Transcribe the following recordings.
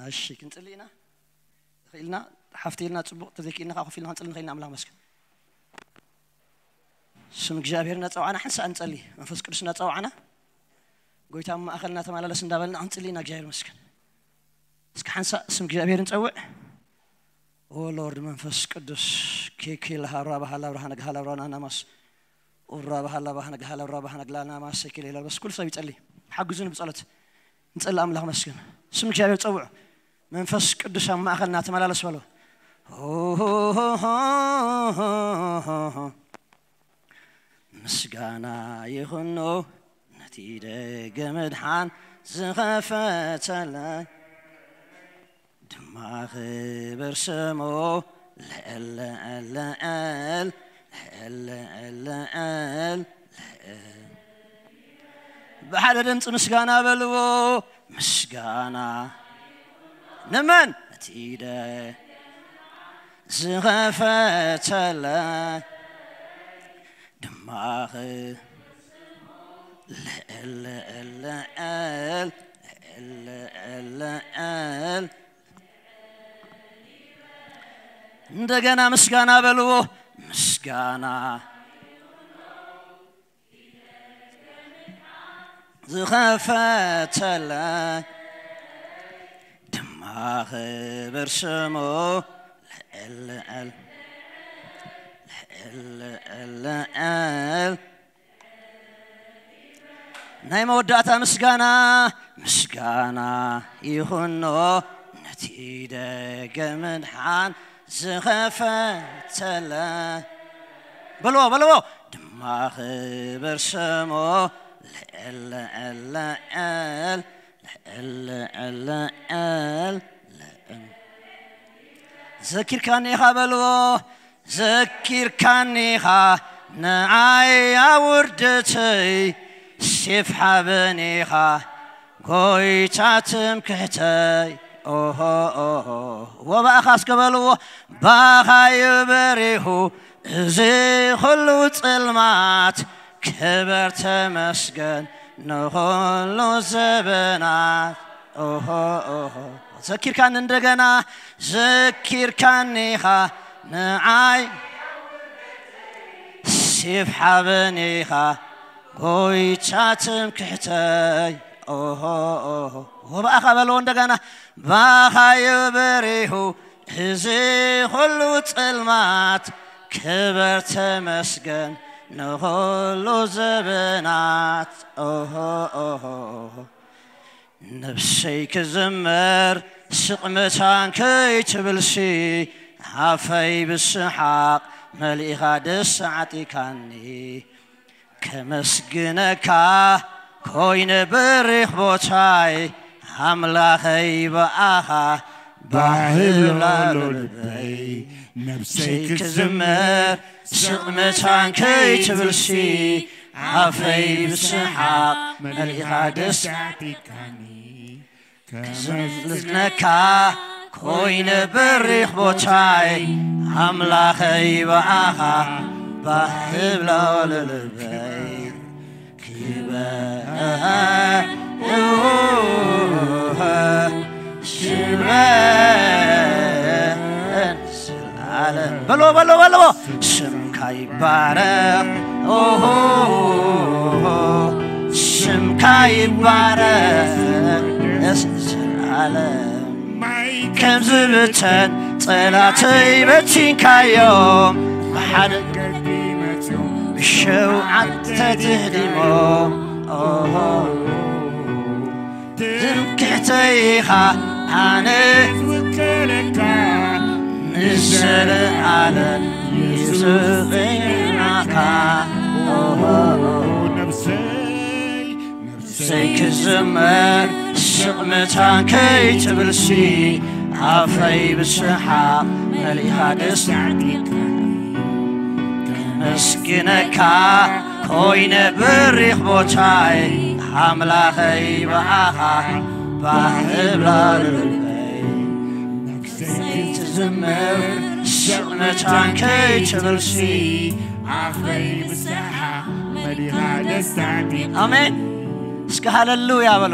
እሺ ክንጽሊ ኢና። ኢልና ሓፍቲ ኢልና ጽቡቕ ተዘይክኢልና ከዓ ኮፍ ኢልና ክንጽሊ ንኽእል ኢና። ኣምላኽ መስገን። ስም እግዚኣብሔር እናጸዋዕና ሓንሳእ ንጸሊ። መንፈስ ቅዱስ እናጸዋዕና ጎይታ ኣብ ማእኸል እናተመላለስ እንዳበልና ክንጽሊ ኢና። እግዚኣብሔር መስገን። እስኪ ሓንሳእ ስም እግዚኣብሔር ንጸውዕ። ኦ ሎርድ መንፈስ ቅዱስ ኬኪ ለሃብራ ባህላ ብርሃነ ግሃላ ብራና ናማስ ኡራ ባህላ ባህነ ግሃላ ኡራ ባህነ ግላና ማሰኪ ሌላ በስ ኩሉ ሰብ ይጸሊ። ሓግዙን ብጸሎት ንጸሊ። ኣምላኽ መስገን። ስም እግዚኣብሔር ጸውዑ። መንፈስ ቅዱስ ኣብ ማእኸልና ተመላለስ በሎ። ምስጋና ይኹኖ ነቲ ደገ ምድሓን ዝኸፈተለይ ድማ ክብር ስሙ። ልዕል ልዕል ልዕል ልዕል ልዕል። ብሓደ ድምፂ ምስጋና በልዎ። ምስጋና ንመን እቲ ደ ዝኸፈተለይ ድማ ኽ- ልዕል ልዕል ልዕል ልዕል ልዕል። እንደገና ምስጋና በልዎ። ምስጋና ዝኸፈተለይ ድማ ክብር ስሙ። ልዕል ልዕል ልዕል ልዕል። ናይ መወዳእታ ምስጋና ምስጋና ይኹኖ ነቲ ደገ ምድሓን ዝኸፈተለ። በልዎ በልዎ። ድማ ክብር ስሙ። ልዕል ልዕል ልዕል ልዕል ልዕል ልዕል። ዘኪርካኒ ኢኻ በልዎ። ዘኪርካኒ ኢኻ ንዓይ ኣብ ውርደተይ ሴፍ ሓበኒ ኢኻ ጎይታ ትምክሕተይ። ኦሆ ኦሆ። ወባእኻ እስከ በልዎ። ባኻ እዩ በሪሁ እዚ ኩሉ ጽልማት ክበር ተመስገን ንኹሉ ዘበናት። ኦሆ ኦሆ። ዘኪርካኒ እንደገና። ዘኪርካኒ ኢኻ ንዓይ ሴፍ ሓበኒ ኢኻ ጎይታ ትምክሕተይ። ኦሆ ኦሆ። ወባእኻ በልዎ እንደገና። ባኻ እዩ በሪሁ እዚ ኩሉ ጽልማት ክበር ተመስገን ንኹሉ ዘበናት። ኦሆ ኦሆ። ነብሰይ ክዝምር ስቕ መታን ከይትብልሲ ኣፈይ ብስሓቕ መሊእኻ ደስ ዓጢካኒ። ከመስግነካ ኮይነ በሪኽ ቦታይ ኣምላኸይ ብኣኻ ባህብላሎ ልበይ። ነብሰይ ክዝምር ስቕ መታን ከይትብልሲ ኣፈይ ብስሓቕ መሊእኻ ደስ ዓጢካኒ። ከመስግነካ ኮይነ በሪኽ ቦታይ ኣምላኸይ ብኣኻ ባህብላሎ ልበይ። ክበር ሽመን ስልዓለም በልዎ በልዎ በልዎ። ስምካ ይባረኽ ኦሆ። ስምካ ይባረኽ ስልዓለም። ማይ ከም ዝብተን ጸላተይ በቲንካዮም ብሓደ ገዲ መጽዮም ብሸውዓተ ትህዲሞም። ኦሆ። ትምክሕተይ ኢኻ ኣነ ዝውክለካ ንዘለኣለም የሱስ ናካ። ኦሆ። ነብሰይ ነብሰይ ክዝምር ስቕ መታን ከይትብልሲ ኣፈይ ብስሓቕ መሊኻ ደስ ከመስግነካ ኮይነ በሪኽ ቦታይ ኣምላኸይ ብኣኻ ባህብላ ልበይ። ነብሰይ ትዝምር ስቕ መታን ከይትብልሲ ኣፈይ ብስሓቕ መሊኻ ደስ ኣሜን። እስከ ሃለሉያ በሉ።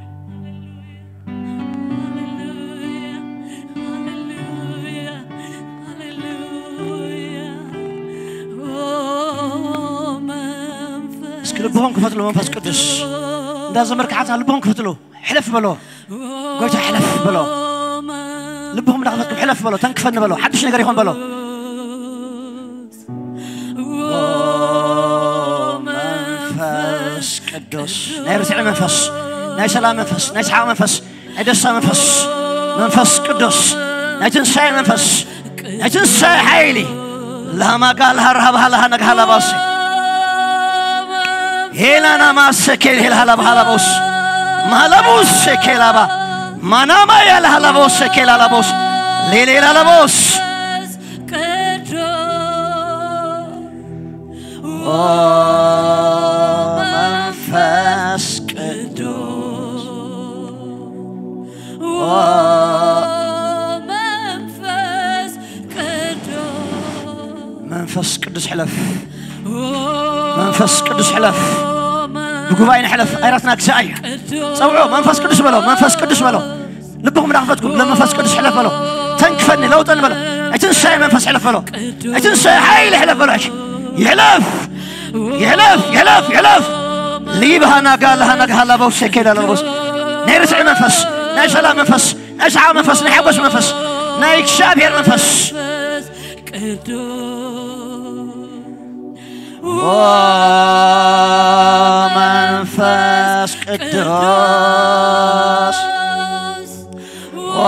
ልብኹም ክፈትሉ መንፈስ ቅዱስ እንዳ ዘመርካሓታ ልብኹም ክፈትሉ። ሕለፍ በሎ። ጎይታ ሕለፍ በሎ። ልብኹም እንዳኸፈትኩም ሕለፍ በሎ። ተንክፈኒ በሎ። ሓድሽ ነገር ይኾን በሎ። መንፈስ ቅዱስ ናይ ርስዒ መንፈስ፣ ናይ ሰላም መንፈስ፣ ናይ ሰሓቕ መንፈስ፣ ናይ ደስታ መንፈስ፣ መንፈስ ቅዱስ ናይ ትንሳኤ መንፈስ፣ ናይ ትንሳኤ ሓይሊ ላማጋ ልሃራሃባሃ ለሃነግሃላባሲ ሄላና ማሰኬል ሄልሃላባሃላቦስ ማላቡስ ሴኬላባ ማናማ ያልሃላቦስ ሴኬላላቦስ ሌሌላላቦስ ቅዱስ ኦ መንፈስ ቅዱስ ኦ መንፈስ ቅዱስ መንፈስ ቅዱስ ሕለፍ መንፈስ ቅዱስ ሕለፍ ብጉባኤ ንሕለፍ ኣይራትና ግዛእ እዩ ጸውዖ መንፈስ ቅዱስ በሎ መንፈስ ቅዱስ በሎ ልብኹም እንዳኽፈትኩም ለመንፈስ ቅዱስ ሕለፍ በሎ ተንክፈኒ ለውጠኒ በሎ ኣይትንሳኤ መንፈስ ሕለፍ በሎ ኣይትንሳኤ ሓይሊ ሕለፍ በሎ ሕጂ ይሕለፍ ይሕለፍ ይሕለፍ ይሕለፍ ሊብሃና ጋልሃና ጋሃላ በውሰ ኬዳ ለበውስ ናይ ርስዒ መንፈስ ናይ ሰላም መንፈስ ናይ ሰሓቕ መንፈስ ናይ ሓጎስ መንፈስ ናይ እግዚኣብሔር መንፈስ ቅዱስ ኦ መንፈስ ቅዱስ ኦ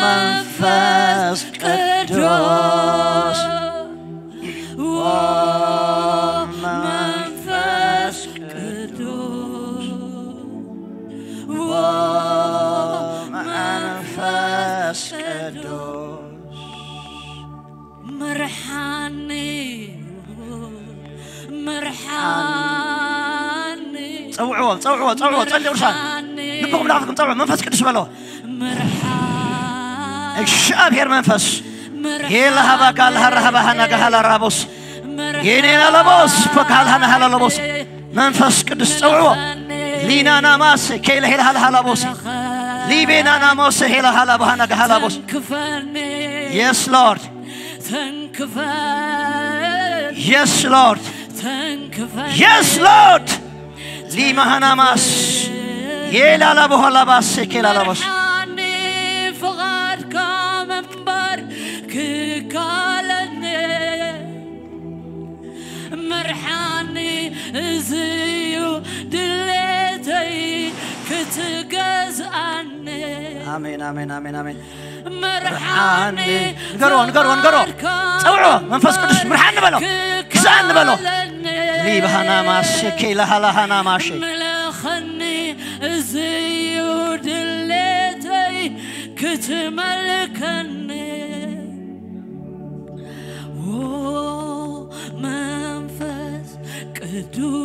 መንፈስ ቅዱስ ኦ መንፈስ ቅዱስ ኦ መንፈስ ቅዱስ መርሓኒ መርሓኒ ጸውዕዎ ጸውዕዎ ጸውዕዎ ጸልዩ ቅዱሳን ልብኹም ዳኽፍኩም ጸውዕዎ መንፈስ ቅዱስ በሎ መርሓኒ እግዚኣብሔር መንፈስ ሄላሃባካ ለሃራሃባሃና ጋሃላ ራቦስ ጌኔና ለቦስ ፖካልሃና ሃላ ለቦስ መንፈስ ቅዱስ ጸውዕዎ ሊናና ማሰ ኬለ ሄልሃላ ሃላ ቦስ ሊቤናና ሞሰ ሄላ ሃላ ባሃና ጋሃላ ቦስ Yes Lord ተንክፈን Yes Lord ተንክፈን Yes Lord ሊማሃናማስ የላላ በኋላ ባስ ኬላላ ቦስ ሓኒ ፍቓድካ ምንባር ክካለኒ መርሓኒ እዝዩ ድሌተይ ክትገዝኣኒ ኣሜን ኣሜን ኣሜን ኣሜን መርሓኒ ንገርዎ ንገርዎ ንገርዎ ጸውዖ መንፈስ ቅዱስ ምርሓኒ በሎ ግዛኣኒ በሎ ሊባሃና ማሸ ኬላሃላሃና ማሸ ምለኸኒ እዝዩ ድሌተይ ክትመልከኒ መንፈስ ቅዱስ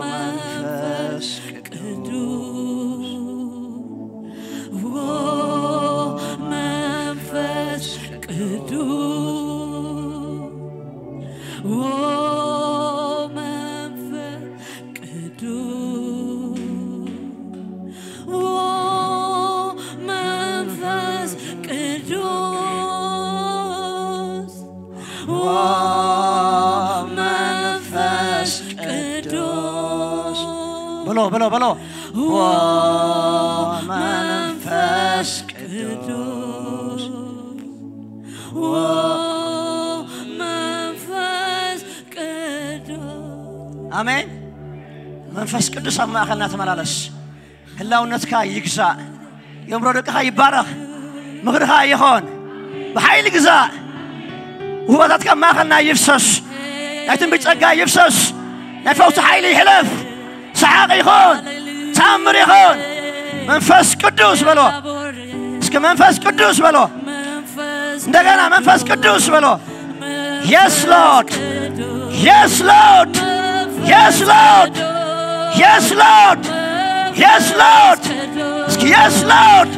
መንፈስ ቅዱስ መንፈስ ቅዱስ መንፈስ ቅዱስ መንፈስ ቅዱስ መንፈስ ቅዱስ በሎ በሎ በሎ መንፈስ ቅዱስ መንፈስ ቅዱስ ኣሜን መንፈስ ቅዱስ ኣብ ማእኸልና ተመላለስ ህላውነትካ ይግዛእ የእምሮ ደቅኻ ይባረኽ ምኽርኻ ይኾን ብሓይሊ ግዛእ ውህበታትካ ማእኸልና ይፍሰስ ናይ ትንቢት ጸጋ ይፍሰስ ናይ ፈውሲ ሓይሊ ይሕለፍ ሰሓቕ ይኹን ተኣምር ይኹን መንፈስ ቅዱስ በሎ እስኪ መንፈስ ቅዱስ በሎ እንደገና መንፈስ ቅዱስ በሎ Yes Lord Yes Lord Yes Lord Yes Lord Yes Lord እስኪ Yes Lord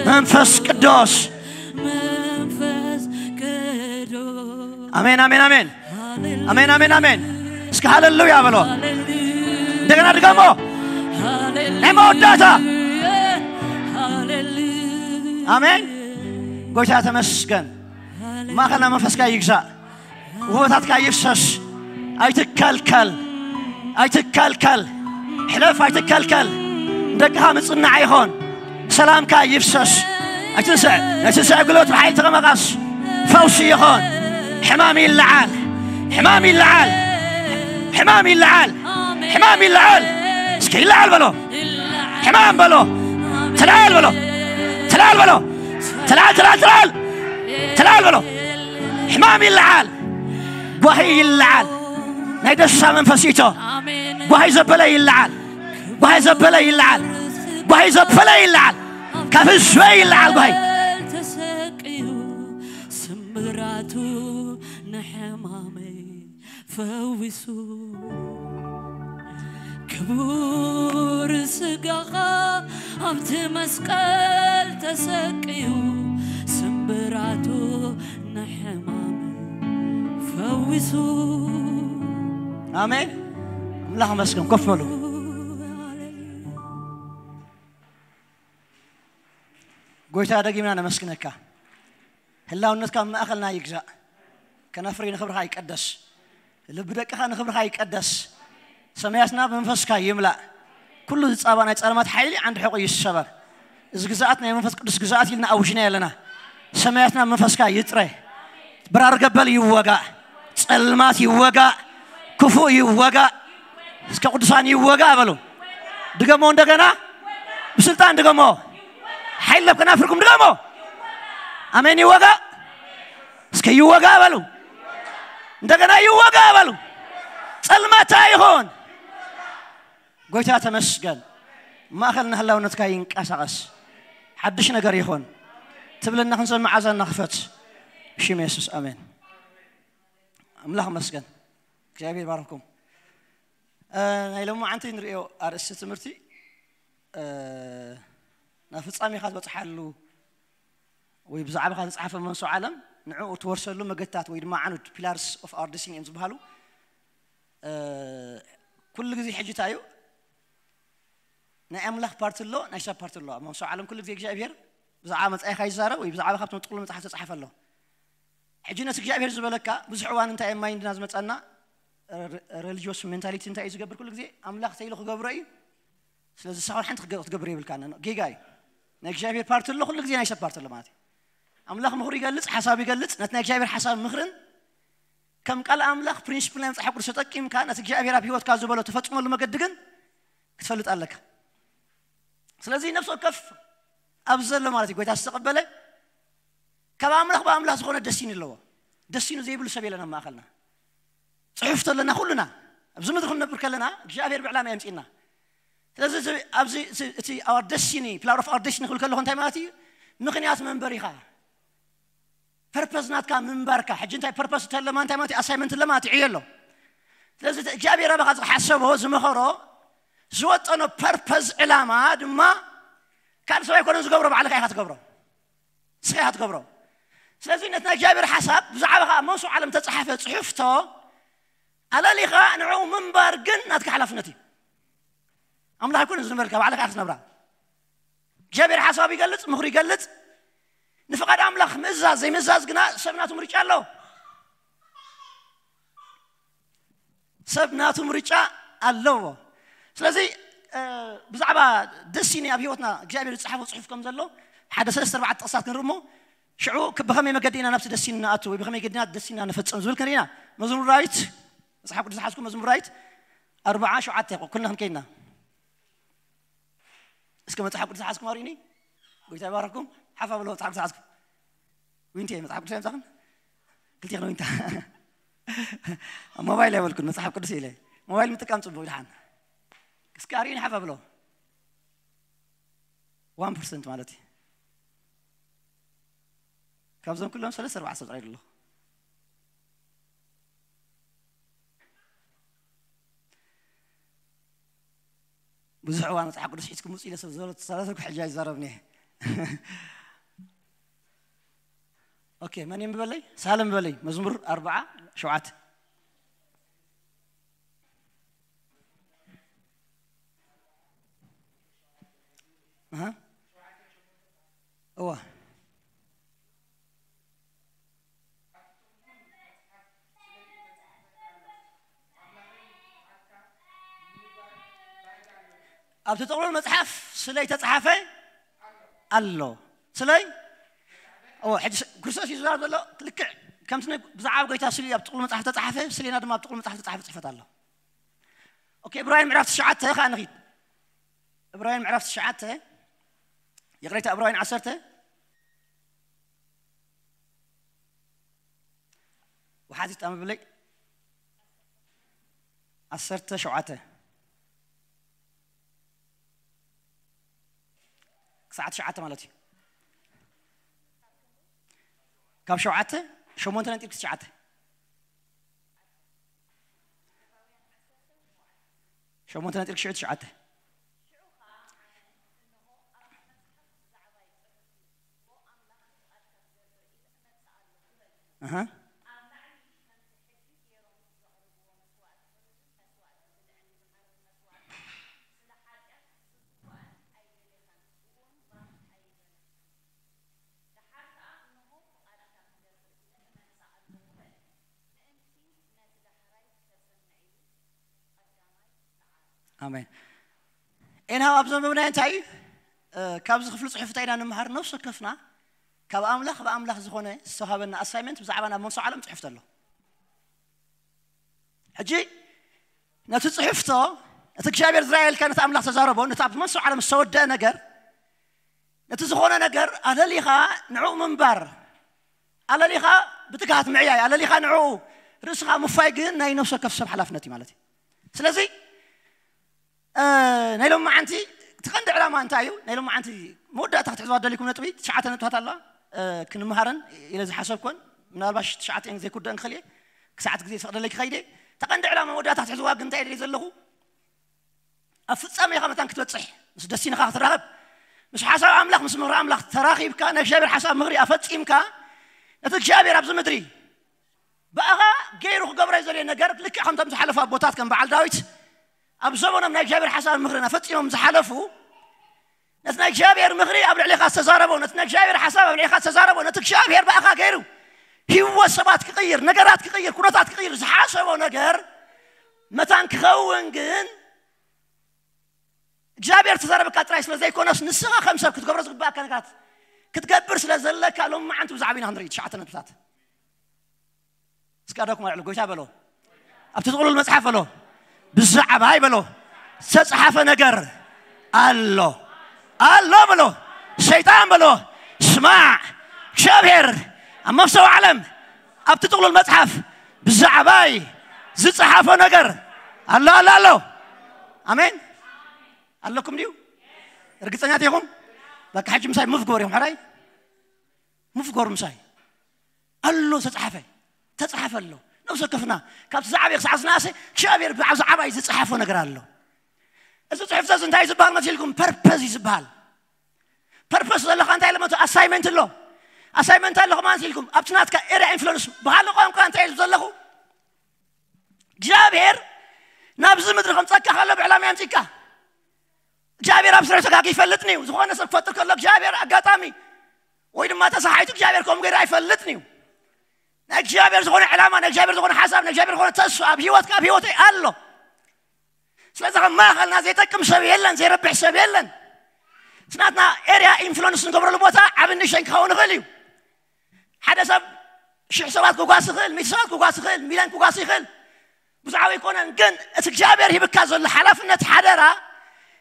መንፈስ ቅዱስ ኣሜን ኣሜን ኣሜን ኣሜን ኣሜን ኣሜን እስኪ ሃሌሉያ በሎ እንደገና ድገሞ ናይ መወዳእታ ኣሜን ጎይታ ተመስገን ማእኸልና መንፈስካ ይግዛእ። ውህበታትካ ይፍሰስ። ኣይትከልከል። ኣይትከልከል። ሕለፍ፣ ኣይትከልከል። ንደቅኻ ምጽናዕ ይኾን። ሰላምካ ይፍሰስ። ኣይትንስዕ። ናይ ትንስዕ ጉልበት ብሓይሊ ተቐመቃስ። ፈውሲ ይኾን። ሕማም ይለዓል። ሕማም ይለዓል። ሕማም ይለዓል። ሕማም ይለዓል። እስኪ ይለዓል በሎ። ሕማም በሎ። ተለዓል በሎ። ተለዓል በሎ። ተለዓል፣ ተለዓል፣ ተለዓል። ተለዓል በሎ። ሕማም ይለዓል። ጓሂ ይለዓል። ናይ ደስታ መንፈስ ይእቶ። ጓሂ ዘበለ ይለዓል። ጓሂ ዘበለ ይለዓል። ጓሂ ዘበለ ይለዓል። ካብ ህዝበይ ይለዓል ጓሂ። ተሰቅዩ ስምብራቱ ንሕማመይ ፈዊሱ። ክቡር ስጋኻ ኣብቲ መስቀል ተሰቅዩ ስምብራቱ ንሕማመይ ፈዊሱ። ኣሜን። ኣምላኽ መስገን። ኮፍ በሉ። ጎይታ፣ ደጊምና ነመስግነካ። ህላውነትካ ኣብ ማእኸልና ይግዛእ። ከናፍረይ ንኽብርኻ ይቀደስ። ልቢ ደቅኻ ንኽብርኻ ይቀደስ። ሰማያትና ብመንፈስካ ይምላእ። ኩሉ ዝጻባ ናይ ጸልማት ሓይሊ ዓንዲ ሕቖ ይሰበር። እዚ ግዝኣት ናይ መንፈስ ቅዱስ ግዝኣት ኢልና ኣውጅና ኣለና። ሰማያትና ብመንፈስካ ይጥረ። በራሪ ገበል ይወጋእ። ጸልማት ይወጋእ። ክፉእ ይወጋእ። እስከ ቅዱሳን ይወጋእ በሉ። ድገሞ እንደገና። ብስልጣን ድገሞ። ሓይል ኣብ ከናፍርኩም ድገሞ። ኣሜን ይወጋእ። እስከ ይወጋእ በሉ። እንደገና ይወጋእ በሉ። ጸልማታ ይኹን። ጎይታ ተመስገን። ማእኸልና ህላውነትካ ይንቀሳቐስ። ሓድሽ ነገር ይኹን። ትብለና ክንሰምዕ ኣዛና ክፈት። ብሽም የሱስ ኣሜን። ኣምላኽ መስገን። እግዚኣብሔር ባርኩም። እ፣ ናይ ሎማዓንቲ ንርእዮ ኣርእስቲ ትምህርቲ፣ እ፣ ናብ ፍጻሜኻ ዝበጽሓሉ ወይ ብዛዕባኻ ዝተጻሕፈ መንሶ ዓለም ንዕኡ ትወርሰሉ መገድታት ወይ ድማ ዓኑድ፣ pillars of our destiny እዮም ዝበሃሉ። እ፣ ኩሉ ግዜ ሕጂ እንታይ እዩ? ናይ ኣምላኽ ፓርቲ ኣሎ፣ ናይ ሰብ ፓርቲ ኣሎ። ኣብ መንሶ ዓለም ኩሉ ግዜ እግዚኣብሔር ብዛዕባ መጻኢኻ ይዛረብ ወይ ብዛዕባ ካብ ትመጥቅሉ መጽሓፍ ዝተጻሕፈ ኣሎ። ሕጂ ነቲ እግዚኣብሔር ዝበለካ ብዙሕ እዋን እንታይ እየ ማይንድና ዝመጸና፣ ረ-፣ religious mentality እንታይ እዩ ዝገብር? ኩሉ ግዜ ኣምላኽ ተይሉ ክገብሮ እዩ። ስለዚ ንስኻ ሓንቲ ክገ-፣ ክትገብር የብልካን። ጌጋ እዩ። ናይ እግዚኣብሔር ፓርቲ ኣሎ፣ ኩሉ ግዜ ናይ ሰብ ፓርቲ ኣሎ ማለት እዩ። ኣምላኽ ምኽሩ ይገልጽ፣ ሓሳብ ይገልጽ። ነቲ ናይ እግዚኣብሔር ሓሳብ ምኽርን ከም ቃል ኣምላኽ ፕሪንሲፕል ናይ መጽሓፍ ቅዱስ ተጠቂምካ ነቲ እግዚኣብሔር ኣብ ህይወትካ ዝበሎ ተፈጽመሉ መገዲ ግን ክትፈልጥ ኣለካ። ስለዚ ነፍሲ ወከፍ ኣብዚ ዘሎ ማለት እዩ፣ ጎይታ ዝተቐበለ ካብ ኣምላኽ ብኣምላኽ ዝኾነ ደስቲኒ ኣለዎ። ደስቲኑ ዘይብሉ ሰብ የለን ኣብ ማእኸልና። ጽሑፍ ተለና ኩሉና ኣብዚ ምድሪ ክንነብር ከለና እግዚኣብሔር ብዕላማ የምጽእና። ስለዚ እዚ፣ ኣብዚ፣ እዚ፣ እቲ our destiny፣ pillar of our destiny ክብል ከለኹ እንታይ ማለት እዩ? ምኽንያት መንበሪኻ፣ ፐርፐዝ ናትካ ምንባርካ። ሕጂ እንታይ ፐርፐዝ እንተለማ እንታይ ማለት እዩ? ኣሳይመንት ኣለማ እቲ ዕዮ ኣሎ። ስለዚ እቲ እግዚኣብሔር ኣባኻ ዝሓሰቦ፣ ዝመኸሮ፣ ዝወጠኖ ፐርፐዝ፣ ዕላማ ድማ ካልእ ሰብ ኣይኮነን ዝገብሮ፣ ባዕልኻ ኢኻ ትገብሮ። ንስኻ ኢኻ ትገብሮ። ስለዚ ነቲ ናይ እግዚኣብሔር ሓሳብ ብዛዕባኻ ኣብ መንሶ ዓለም ተጻሓፈ ጽሑፍቶ ኣለሊኻ ንዕኡ ምንባር ግን ናትካ ሓላፍነት እዩ። ኣምላኽ ኣይኮነን ዝንበርካ፣ ባዕልኻ ኢኻ ክትነብራ። እግዚኣብሔር ሓሳብ ይገልጽ፣ ምኽሩ ይገልጽ። ንፍቓድ ኣምላኽ ምእዛዝ ዘይምእዛዝ ግና ሰብ ናቱ ምርጫ ኣለዎ። ሰብ ናቱ ምርጫ ኣለዎ። ስለዚ፣ እ፣ ብዛዕባ ደስቲኒ ኣብ ህይወትና እግዚኣብሔር ዝጸሓፎ ጽሑፍ ከም ዘሎ ሓደ ሰለስተ ኣርባዕተ ጥቕስታት ክንርኢ እሞ፣ ሽዑ ክ-፣ ብኸመይ መገዲ ኢና ናብቲ ደስቲኒ ንኣቱ ወይ ብኸመይ መገዲ ኢና ደስቲንና ንፈጽም ዝብል ክንርኢ ኢና። መዝሙር ዳዊት፣ መጽሓፍ ቅዱስ ዝሓዝኩም መዝሙር ዳዊት ኣርብዓ ሸውዓተ፣ ኩልና ክንከይድና። እስከ መጽሓፍ ቅዱስ ዝሓዝኩም ኣርእዩኒ። ጎይታ ይባርኩም። ሓፍ ኣብሎ መጽሓፍ ቅዱስ ዝሓዝኩም። ዊንቲ እየ መጽሓፍ ቅዱስ የምጻኹም። ክልቲኽን ዊንታ። ኣብ ሞባይል ኣይበልኩን፣ መጽሓፍ ቅዱስ ኢለ። ሞባይል ምጥቃም ጽቡቕ ይድሓን። እስከ ኣርእዩኒ ሓፍ ኣብሎ። ዋን ፐርሰንት ማለት እዩ። ካብዞም ኩሎም ሰለስተ ኣርባዕተ ሰብ ጥራይ ኣለኹ። ብዙሕ እዋን መጽሓፍ ቅዱስ ሒዝኩም ምጹ ኢለ ሰብ ዝበሎ ተዛረብኩ፣ ሕጂ ኣይዛረብን እየ። ኦኬ፣ መን የንብበለይ? ሳልም በለይ። መዝሙር ኣርብዓ ሸውዓተ። ኣሃ። እዋ። ኣብቲ ጥቕሉል መጽሓፍ ስለይ ተጻሓፈ ኣሎ። ስለይ? ኦ፣ ሕጂ ስ-፣ ክርስቶስ እዩ ዝዛረብ ዘሎ። ልክዕ ከምቲ ናይ ብዛዕባ ጎይታ ስለ ኣብ ጥቕሉል መጽሓፍ ተጻሓፈ፣ ስለና ድማ ኣብ ጥቕሉል መጽሓፍ ተጻሓፈ ጽሕፈት ኣሎ። ኦኬ፣ ዕብራውያን ምዕራፍ ትሽዓተ ከኣ ንኺድ። ዕብራውያን ምዕራፍ ትሽዓተ፣ ይቕሬታ፣ ዕብራውያን ዓሰርተ። ወሓዚ ጣም ብለይ። ዓሰርተ ሸውዓተ ክሳዕ ትሽዓተ ማለት እዩ። ካብ ሸውዓተ፣ ሸሞንተ ነጥቢ ትሽዓተ። ሸሞንተ ነጥቢ ትሽዓተ። ኣሃ። ኣሜን። ኤንሃው ኣብ ዘንበብናዮ እንታይ እዩ? እ፣ ካብዚ ክፍሊ ጽሑፍ እንታይ ኢና ንምሃር? ነፍሲ ወከፍና ካብ ኣምላኽ፣ ብኣምላኽ ዝኾነ ዝተዋሃበና ኣሳይመንት ብዛዕባ ናብ መንሶ ዓለም ጽሑፍ ኣሎ። ሕጂ ነቲ ጽሑፍቶ፣ ነቲ እግዚኣብሔር ዝረኣየልካ፣ ነቲ ኣምላኽ ተዛረቦ፣ ነቲ ኣብ መንሶ ዓለም ዝተወደአ ነገር፣ ነቲ ዝኾነ ነገር ኣለሊኻ ንዕኡ ምንባር፣ ኣለሊኻ ብትግሃት ምዕያይ፣ ኣለሊኻ ንዕኡ ርእስኻ ምፋይ ግን ናይ ነፍሲ ወከፍ ሰብ ሓላፍነት እዩ ማለት እዩ። ስለዚ፣ እ፣ ናይ ሎም መዓንቲ እቲ ቀንዲ ዕላማ እንታይ እዩ? ናይ ሎም መዓንቲ መወዳእታ ክትሕዝዋ ደሊኩም ነጥቢ፣ ትሽዓተ ነጥብታት ኣለዋ። እ፣ ክንምሃረን ኢለ ዝሓሰብኩን፣ ምናልባሽ ትሽዓተ እየን ዘይኩደን ክኽእል እየ። ክሳዕቲ ግዜ ዝፈቕደለይ ክኸይድ እየ። እቲ ቀንዲ ዕላማ መወዳእታ ክትሕዝዋ ግን እንታይ ደልየ ዘለኹ? ኣብ ፍጻሜኻ መታን ክትበጽሕ፣ ምስ ደሲንኻ ክትራኸብ፣ ምስ ሓሳብ ኣምላኽ፣ ምስ ምኽሪ ኣምላኽ ተራኺብካ፣ ናይ እግዚኣብሔር ሓሳብ ምኽሪ ኣፈጺምካ፣ ነቲ እግዚኣብሔር ኣብዚ ምድሪ ብኣኻ ገይሩ ክገብሮ እዩ ዘድልዮ ነገር፣ ልክዕ ከምቶም ዝሓለፉ ኣቦታት ከም በዓል ዳዊት ኣብ ዘመኖም ናይ እግዚኣብሔር ሓሳብ ምኽሪ ኣፈጺሞም ዝሓለፉ፣ ነቲ ናይ እግዚኣብሔር ምኽሪ ኣብ ልዕሌኻ ዝተዛረቦ፣ ነቲ ናይ እግዚኣብሔር ሓሳብ ኣብ ልዕሌኻ ዝተዛረቦ፣ ነቲ እግዚኣብሔር ብኣኻ ገይሩ ህይወት ሰባት ክቕይር፣ ነገራት ክቕይር፣ ኩነታት ክቕይር ዝሓሰቦ ነገር መታን ክኸውን ግን እግዚኣብሔር ተዛረበካ ጥራይ ስለ ዘይኮነስ፣ ንስኻ ከም ሰብ ክትገብሮ ዝግባኣካ ነገራት ክትገብር ስለ ዘለካ፣ ሎም መዓንቲ ብዛዕባ ኢና ክንርኢ ትሽዓተ ነጥብታት። እስኪ ኣዳኩም ኣልዕሉ፣ ጎይታ በሎ። ኣብቲ ጥቕሉል መጽሓፍ በሎ። ብዛዕባይ በሎ። ዝተጻሓፈ ነገር ኣሎ። ኣሎ በሎ። ሰይጣን በሎ። ስማዕ፣ እግዚኣብሔር ኣብ መፍሰው ዓለም ኣብቲ ጥቕሉል መጽሓፍ ብዛዕባይ ዝጸሓፎ ነገር ኣሎ፣ ኣሎ፣ ኣሎ። ኣሜን። ኣለኩም ድዩ? ርግጸኛት ኢኹም? በቃ ሕጂ ምሳይ ሙቭ ግበር ኢኹም፣ ሕራይ? ሙቭ ግበር ምሳይ። ኣሎ፣ ተጻሓፈ። ተጻሓፈ ኣሎ። ነብሰ ወከፍና ካብቲ ዝዓበየ ክሳዕ ዝነኣሰ እግዚኣብሔር ብዛዕባይ ዝጸሓፎ ነገር ኣሎ። እዚ ጽሑፍ እዚ እንታይ ዝበሃል መሲልኩም? ፐርፐዝ እዩ ዝበሃል። ፐርፐስ ዘለካ እንታይ ለመቶ? ኣሳይመንት ኣሎ። ኣሳይመንት ኣለኹ ማለት ኢልኩም ኣብቲ ናትካ ኤሪያ ኢንፍሉንስ ብካልእ ቋንቋ እንታይ ኢሉ ዘለኹ? እግዚኣብሔር ናብዚ ምድሪ ከምጸካ ከሎ ብዕላማ የምጽካ። እግዚኣብሔር ኣብ ስርሑ ተጋጊ ይፈልጥኒ እዩ። ዝኾነ ሰብ ክፈጥር ከሎ እግዚኣብሔር ኣጋጣሚ ወይ ድማ ተሳሓይቱ እግዚኣብሔር ከምኡ ገይሩ ኣይፈልጥን እዩ። ናይ እግዚኣብሔር ዝኾነ ዕላማ፣ ናይ እግዚኣብሔር ዝኾነ ሓሳብ፣ ናይ እግዚኣብሔር ዝኾነ ተስፋ ኣብ ህይወትካ፣ ኣብ ህይወተይ ኣሎ። ስለዚ ከም ማእኸልና ዘይጠቅም ሰብ የለን፣ ዘይረብሕ ሰብ የለን። እቲ ናትና ኤርያ ኢንፍሉንስ ንገብረሉ ቦታ ዓቢ ንእሽተይን ክኸውን ይኽእል እዩ። ሓደ ሰብ ሽሕ ሰባት ክጓስ ይኽእል፣ ሚእቲ ሰባት ክጓስ ይኽእል፣ ሚልዮን ክጓስ ይኽእል። ብዙሕ ኣይኮነን፣ ግን እቲ እግዚኣብሔር ሂብካ ዘሎ ሓላፍነት ሓደራ፣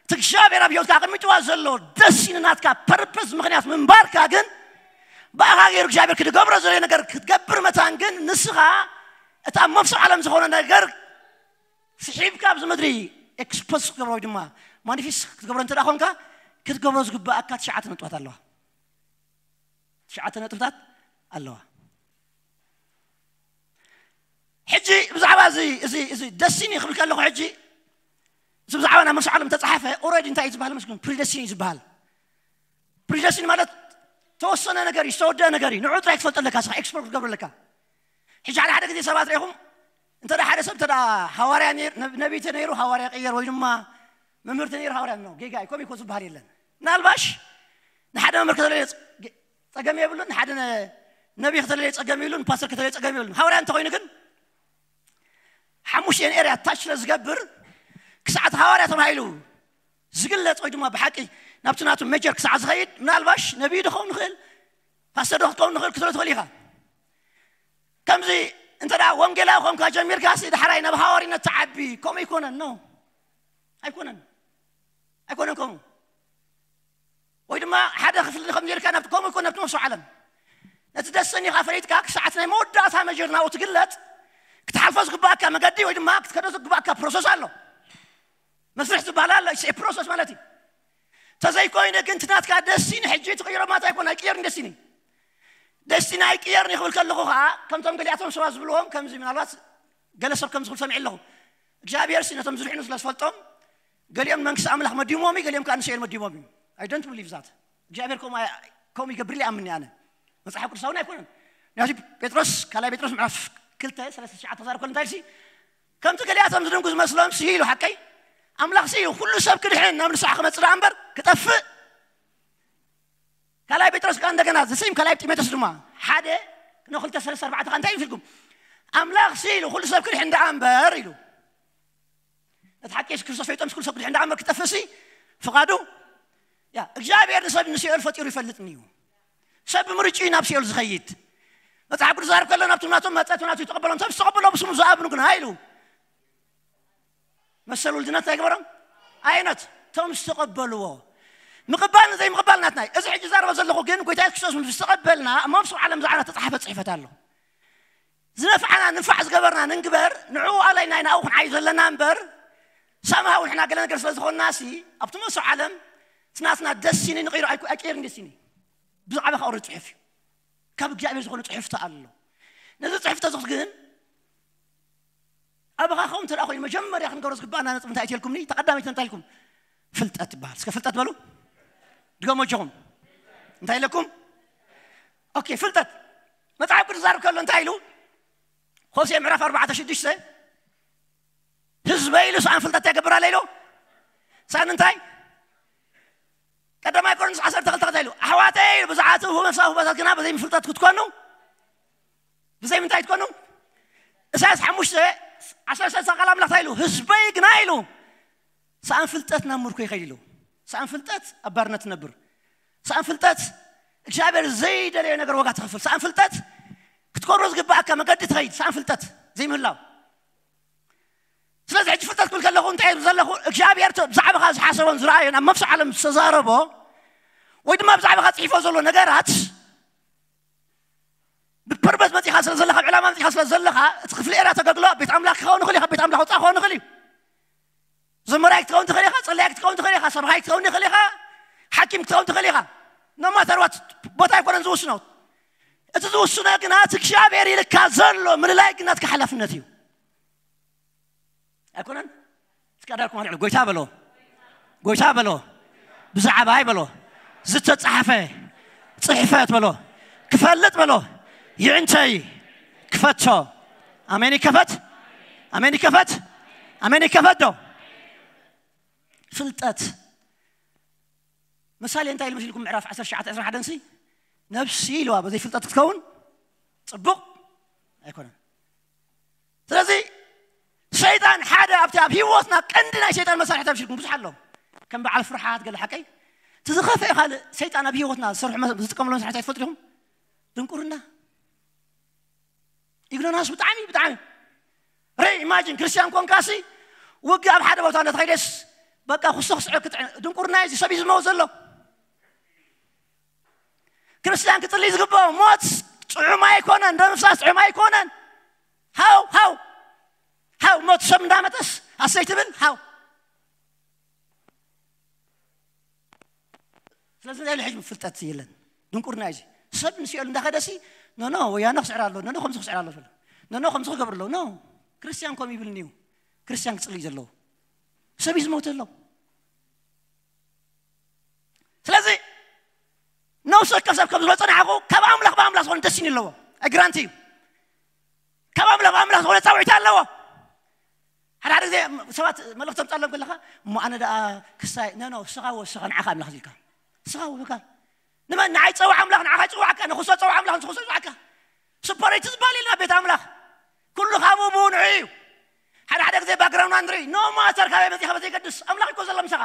እቲ እግዚኣብሔር ኣብ ህይወትካ ኣቐሚጥዋ ዘሎ ደስ ኢሉ ናትካ ፐርፐስ ምኽንያት ምንባርካ ግን ብኣኻ ገይሩ እግዚኣብሔር ክድገብሮ ዘሎ ነገር ክትገብር መታን ግን ንስኻ እቲ ኣብ መፍሰው ዓለም ዝኾነ ነገር ስሒብካ ኣብዚ ምድሪ ኤክስፖዝ ክትገብሮ ወይ ድማ ማኒፌስት ክትገብሮ እንተ ደኣ ኾንካ ክትገብሮ ዝግባኣካ ትሽዓተ ነጥብታት ኣለዋ። ትሽዓተ ነጥብታት ኣለዋ። ሕጂ ብዛዕባ እዚ እዚ እዚ ደስቲኒ ክብል ከለኹ ሕጂ እዚ ብዛዕባ ናይ መርሶ ዓለም ተጻሓፈ ኦልሬዲ እንታይ እዩ ዝበሃል መስለኩም? ፕሪደስቲኒ እዩ ዝበሃል። ፕሪደስቲኒ ማለት ተወሰነ ነገር እዩ፣ ዝተወደአ ነገር እዩ። ንዑ ጥራይ ትፈልጦ ኣለካ፣ ስኻ ኤክስፕሎር ክትገብሮ ኣለካ። ሕጂ ሓደ ሓደ ግዜ ሰባት ርኢኹም እንተ ሓደ ሰብ እንተ ሃዋርያ ነይሩ፣ ነብ-፣ ነቢይ እንተ ነይሩ ሃዋርያ ቀየር ወይ ድማ መምህር እንተ ነይሩ ሃዋርያ ነው። ጌጋ እዩ፣ ከምኡ እኮ ዝበሃል የለን። ምናልባሽ ንሓደ መምህር ከተለየ ጸ-፣ ጸገም የብሉን፣ ንሓደ ነ-፣ ነቢይ ከተለየ ጸገም የብሉን፣ ፓስተር ከተለየ ጸገም የብሉን። ሃዋርያ እንተኾይኑ ግን ሓሙሽተን ኤርያ ታች ስለ ዝገብር ክሳዕ እቲ ሃዋርያ ተባሂሉ ዝግለጽ ወይ ድማ ብሓቂ ናብቲ ናቱ ሜጀር ክሳዕ ዝኸይድ ምናልባሽ ነቢይ ዶ ክኸውን ንኽእል፣ ፓስተር ዶ ክትከውን ንኽእል ክትሎ ትኽእል ኢኻ። ከምዚ እንተ ደኣ ወንጌላዊ ኮንካ ጀሚርካ ሲ ድሓራይ ናብ ሃዋርነት ትዓቢ። ከምኡ ኣይኮነን። ኖ፣ ኣይኮነን። ኣይኮነን ከምኡ። ወይ ድማ ሓደ ክፍሊ ከም ጌርካ ናብቲ ከምኡ ይኮን ናብቲ መሶ ዓለም ነቲ ደሰኒኻ ፈሊጥካ ክሰዓት ናይ መወዳእታ መጀር ናብኡ ትግለጥ ክትሓልፎ ዝግባእካ መገዲ ወይ ድማ ክትከዶ ዝግባእካ ፕሮሰስ ኣሎ። መስርሕ ዝበሃል ኣሎ። ፕሮሰስ ማለት እዩ። ተዘይኮይነ ግን ትናትካ ደስቲኒ ሕጂ ትቕይሮ ማለት ኣይኮን ኣይቅየርን ደስቲኒ ደስቲኒ ኣይቅየርን ይኽብል ከለኹ ከዓ ከምቶም ገሊኣቶም ሰባት ዝብልዎም ከምዚ ምናልባት ገለ ሰብ ከም ዝኽብል ሰሚዐ ኣለኹ። እግዚኣብሔር ሲ ነቶም ዝድሕኑ ስለ ዝፈልጦም ገሊኦም መንግስቲ ኣምላኽ መዲሞም እዩ፣ ገሊኦም ከዓ ንስኤል መዲሞም እዩ። I don't believe that። እግዚኣብሔር ከምኡ ኣይ- ከምኡ ይገብር ኢለ ይኣምን ኣነ። መጽሓፍ ቅዱሳውን ኣይኮነን። ምክንያቱ ጴጥሮስ ካልኣይ ጴጥሮስ ምዕራፍ ክልተ ሰለስተ ትሽዓተ ተዛር ኮል እንታይ ኢልሲ ከምቲ ገሊኣቶም ዝድንጉ ዝመስሎም ሲ ኢሉ ሓቀይ ኣምላኽ ሲ ኩሉ ሰብ ክድሕን ናብ ንስሓ ክመጽእ ደኣ እምበር ክጠፍእ ካልኣይ ጴጥሮስ ከዓ እንደገና ዘሰይም ካልኣይ ጢሞቴዎስ ድማ ሓደ ንክልተ ሰለስተ ኣርባዕተ ከዓ እንታይ ይፍልኩም ኣምላኽ ሲ ኢሉ ኩሉ ሰብ ክድሕን ደኣ እምበር ኢሉ ነቲ ሓቂ የሱስ ክርስቶስ ፈይጦም ኩሉ ሰብ ክድሕን ደኣ እምበር ክጠፍእ ሲ ፍቓዱ ያ እግዚኣብሔር ንሰብ ንሲኦል ፈጢሩ ይፈልጥን እዩ። ሰብ ብምርጭኡ ናብ ሲኦል ዝኸይድ መጽሓፍ ቅዱስ ዛርብ ከሎ ናብቶም ናቶም መጸቱ ናቱ ይተቐበሎም ሰብ ዝተቐበሎ ብስሙ ዝኣምኑ ግና ኢሉ መሰል ውልድነት እንታይ ገበሮም ዓይነት እቶም ዝተቐበልዎ ምቕባልን ዘይምቕባል ናትና እዩ። እዚ ሕጂ ዛረበ ዘለኹ ግን ጎይታ የሱስ ክርስቶስ ምስ ዝተቐበልና ኣብ መንፈሳዊ ዓለም ዝዓና ተጻሓፈ ጽሕፈት ኣሎ። ዝነፍዓና ንንፋዕ ዝገበርና ንንግበር ንዕኡ ኣለይ ናይ ናብኡ ክንዓዩ ዘለና እምበር ሳምሃው ንሕና ገለ ነገር ስለ ዝኾንና ሲ ኣብቲ መንፈሳዊ ዓለም እቲ ናትና ደሲኒ ንቕይሮ ኣይኩ- ኣይቅየርን ደሲኒ ብዛዕባ ካውሪ ጽሑፍ እዩ። ካብ እግዚኣብሔር ዝኾነ ጽሑፍቲ ኣሎ። ነዚ ጽሑፍቲ እዚ ግን ኣባኻ ኸውን ተደኣ ኮይኑ መጀመርያ ክንገብሮ ዝግባኣና ነጥብ እንታይ እትልኩምኒ ተቐዳሚት እንታይ ኢልኩም ፍልጠት ትበሃል እስከ ፍልጠት በሉ ድገሞ እጆኹም እንታይ ኢለኩም ኦኬ ፍልጠት መጽሓፍ ቅዱስ ዛርብ ከሎ እንታይ ኢሉ ሆሴ ምዕራፍ ኣርባዕተ ሽዱሽተ ህዝበይ ኢሉ ሰኣን ፍልጠት የገብር ኣለ ኢሉ ሰኣን እንታይ ቀዳማይ ቆሮንቶስ ዓሰርተ ክልተ እንታይ ኢሉ ኣሕዋተይ ኢሉ ብዝዓት መንፈሳዊ ህቦታት ግና ብዘይ ፍልጠት ክትኮኑ ብዘይ ምንታይ ትኮኑ እሳያስ ሓሙሽተ ዓሰርተ ሰለስተ ቃል ኣምላኽ እንታይ ኢሉ ህዝበይ ግና ኢሉ ሰኣን ፍልጠት ናብ ምርኮ ይኸይድ ኢሉ ሰኣን ፍልጠት ኣብ ባርነት ትነብር ሰኣን ፍልጠት እግዚኣብሔር ዘይደለዮ ነገር ዋጋ ትኸፍል ሰኣን ፍልጠት ክትኮሮ ዝግባኣካ መገዲ ትኸይድ ሰኣን ፍልጠት ዘይምህላው ስለዚ ሕጂ ፍልጠት ክብል ከለኹ እንታይ እየ ዘለኹ እግዚኣብሔር ብዛዕባኻ ዝሓሰቦን ዝረኣዮን ኣብ መብስ ዓለም ዝተዛረቦ ወይ ድማ ብዛዕባኻ ፅሒፎ ዘሎ ነገራት ብፐርበት መፂኻ ስለ ዘለኻ ዕላማ መፂኻ ስለ ዘለኻ እቲ ክፍሊ ኤራ ተገግሎ ቤት ኣምላኽ ክኸውን ይኽእል እዩ ቤት ኣምላኽ ወፃእ ክኸውን ይኽእል እዩ ዘመራይ ክትከውን ትኽእል ኢኻ ፀላይ ክትከውን ትኽእል ኢኻ ሰብኻይ ክትከውን ይኽእል ኢኻ ሓኪም ክትከውን ትኽእል ኢኻ ኖማተርዋት ቦታ ኣይኮነን ዝውስኖ እቲ ዝውስኖ ግና እቲ እግዚኣብሔር ኢልካ ዘሎ ምልላይ ግናትካ ሓላፍነት እዩ ኣይኮነን እስኪ ኣዳርኩም ኣልዕሉ ጎይታ በሎ ጎይታ በሎ ብዛዕባይ በሎ ዝተጻሕፈ ጽሕፈት በሎ ክፈልጥ በሎ ይዕንተይ ክፈቶ ኣሜን ይከፈት ኣሜን ይከፈት ኣሜን ይከፈት ዶ ፍልጠት ምሳሌ እንታይ ኢሉ መሲልኩም ምዕራፍ ዓሰርተ ትሽዓተ ዕስራን ሓደን ሲ ነብሲ ኢልዋ በዘይ ፍልጠት ክትከውን ፅቡቕ ኣይኮነን ስለዚ ሰይጣን ሓደ ኣብቲ ኣብ ህይወትና ቀንዲ ናይ ሰይጣን መሳርሕታት ሽኩም ብዙሕ ኣሎ ከም በዓል ፍርሓት ገለ ሓቀይ እቲ ዝኸፍአ ካልእ ሰይጣን ኣብ ህይወትና ዝሰርሑ ዝጥቀምሎ መሳርሕታት ይፈልጡ ዲኹም ድንቁርና ኢግኖራንስ ብጣዕሚ ብጣዕሚ ረ ኢማጂን ክርስቲያን ኮንካሲ ውግ ኣብ ሓደ ቦታ እንዳተኸይደስ በቃ ክሶ ክስዕብ ክትዕ ድንቁርና እዩ ሰብ እዩ ዝመው ዘሎ ክርስቲያን ክጽልይ ዝግብኦ ሞት ጥዑም ኣይኮነን ደምሳስ ጥዑም ኣይኮነን ሃው ሃው ሃው ሞት ሰብ እንዳመጠስ ኣሰይ ትብል ሃው ስለዚ ናይ ልሕጅ ፍልጠት የለን ድንቁርና እዩ ሰብ ንስኤል እንዳኸደሲ ኖኖ ወያነ ክስዕር ኣሎ ኖኖ ከምዚ ክስዕር ኣሎ ኖኖ ከምዚ ክገብር ኣሎ ኖ ክርስቲያን ከም ይብል ኒው ክርስቲያን ክጽልይ ዘለዎ ሰብ እዩ ዝመውት ኣሎ ስለዚ ነብሲ ወከፍ ሰብ ከም ዝበፀናዕኹ ካብ ኣምላኽ ብኣምላኽ ዝኾነ ደሲኒ ኣለዎ ኣግራንቲ እዩ ካብ ኣምላኽ ብኣምላኽ ዝኾነ ፃውዒት ኣለዎ ሓደ ሓደ ግዜ ሰባት መልእኽቲ ተምፃሎም ከለኻ እሞ ኣነ ደኣ ክሳይ ነኖ ስኻ ወስኻ ንዓኻ ኣምላኽ ዝልካ ስኻ ወካ ንመን ንዓይ ፀዋዕ ኣምላኽ ንዓኻ ይፅዋዕካ ንክሶ ፀዋዕ ኣምላኽ ንክሶ ይፅዋዕካ ስፖሬት ዝበሃል የልና ቤት ኣምላኽ ኩሉ ካብ ብኡ ንዑ እዩ ሓደ ሓደ ግዜ ባግራውንድ ንርኢ ኖ ማተር ካበይ መፂኻ በዘይገድስ ኣምላኽ ይኮ ዘሎ ምሳኻ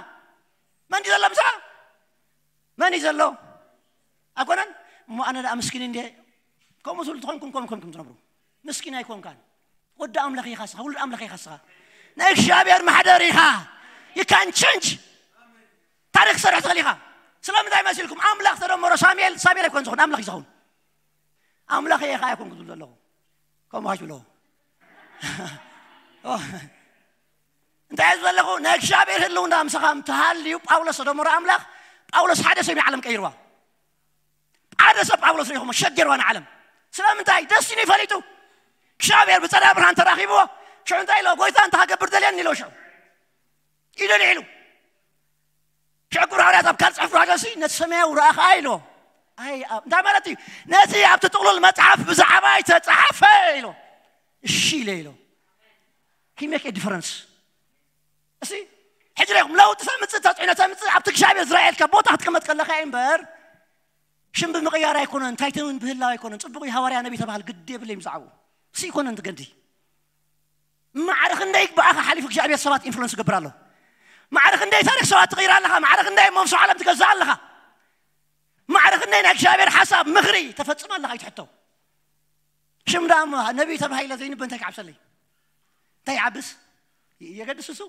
መን እዩ ዘሎ ምሳኻ? መን እዩ ዘሎ? ኣይኮነን? እሞ ኣነ ደኣ ምስኪን እንዴ? ከምኡ ትብሉ ትኾንኩም፣ ከምኡ ኮንኩም ትነብሩ። ምስኪን ኣይኮንካን። ወዲ ኣምላኽ ኢኻ ስኻ፣ ውሉድ ኣምላኽ ኢኻ ስኻ። ናይ እግዚኣብሔር ማሕደር ኢኻ። You can change። ታሪኽ ትሰርሕ ትኽእል ኢኻ። ስለምንታይ መሲልኩም? ኣምላኽ ተደመሮ ሳሙኤል፣ ሳሙኤል ኣይኮን ዝኹን፣ ኣምላኽ እዩ ዝኸውን። ኣምላኽ ኢኻ ኣይኮንኩ ዝብል ዘለኹ። ከምኡ ኣይትብለዎ። እንታይ እዩ ዘለኹ? ናይ እግዚኣብሔር ህልውና ምሳኻ ምተሃልዩ፣ ጳውሎስ ተደመሮ ኣምላኽ፣ ጳውሎስ ሓደ ሰብ ንዓለም ቀይርዋ። ሓደ ሰብ ጳውሎስ ርኢኹሞ ሸገርዋ ንዓለም። ስለምንታይ? ደስቲኒ ፈሊጡ። እግዚኣብሔር ብጸዳ ብርሃን ተራኺብዎ። ሽዑ እንታይ ኢሎ? ጎይታ እንታይ ክገብር ደልየኒ ኢሎ ሽዑ። ኢሉ ልዒሉ። ሽዑ ግብረ ሃዋርያት ኣብ ካልእ ጽሑፍ ራእሲ ነቲ ሰማያዊ ረኣኻ ኢሎ። ኣይ ኣብ- እንታይ ማለት እዩ? ነቲ ኣብቲ ጥቕሉል መጽሓፍ ብዛዕባ ይተጻሓፈ ኢሎ። እሺ ኢለ ኢሎ። He make a difference። እሺ፣ ሕጂ ርኢኹም ለውጢ ተምጽእ፣ ተጽዕኖ ተምጽእ፣ ኣብቲ እግዚኣብሔር ዝረኣየልካ ቦታ ክትቅመጥ ከለኻ እዩ እምበር፣ ሽም ብምቕያር ኣይኮነን፣ ታይትል ብህላው ኣይኮነን። ጽቡቕ እዩ፣ ሃዋርያ ነቢ ተባሃል፣ ግዲ የብለይ ብዛዕባኡ። እሱ ይኮነን ትገንዲ። ማዕረ ክንደይ ብኣኻ ሓሊፉ እግዚኣብሔር ሰባት ኢንፍሉንስ ይገብር ኣሎ። ማዕረ ክንደይ ታሪኽ ሰባት ትቕይር ኣለኻ። ማዕረ ክንደይ መንሶ ዓለም ትገዝእ ኣለኻ። ማዕረ ክንደይ ናይ እግዚኣብሔር ሓሳብ ምኽሪ ተፈጽም ኣለኻ። ይትሕቶ ሽም ደኣ እሞ ነቢይ ተባሂለ ዘይንበ እንታይ ክዓብሰለይ? እንታይ ይዓብስ? የገድስ እሱ።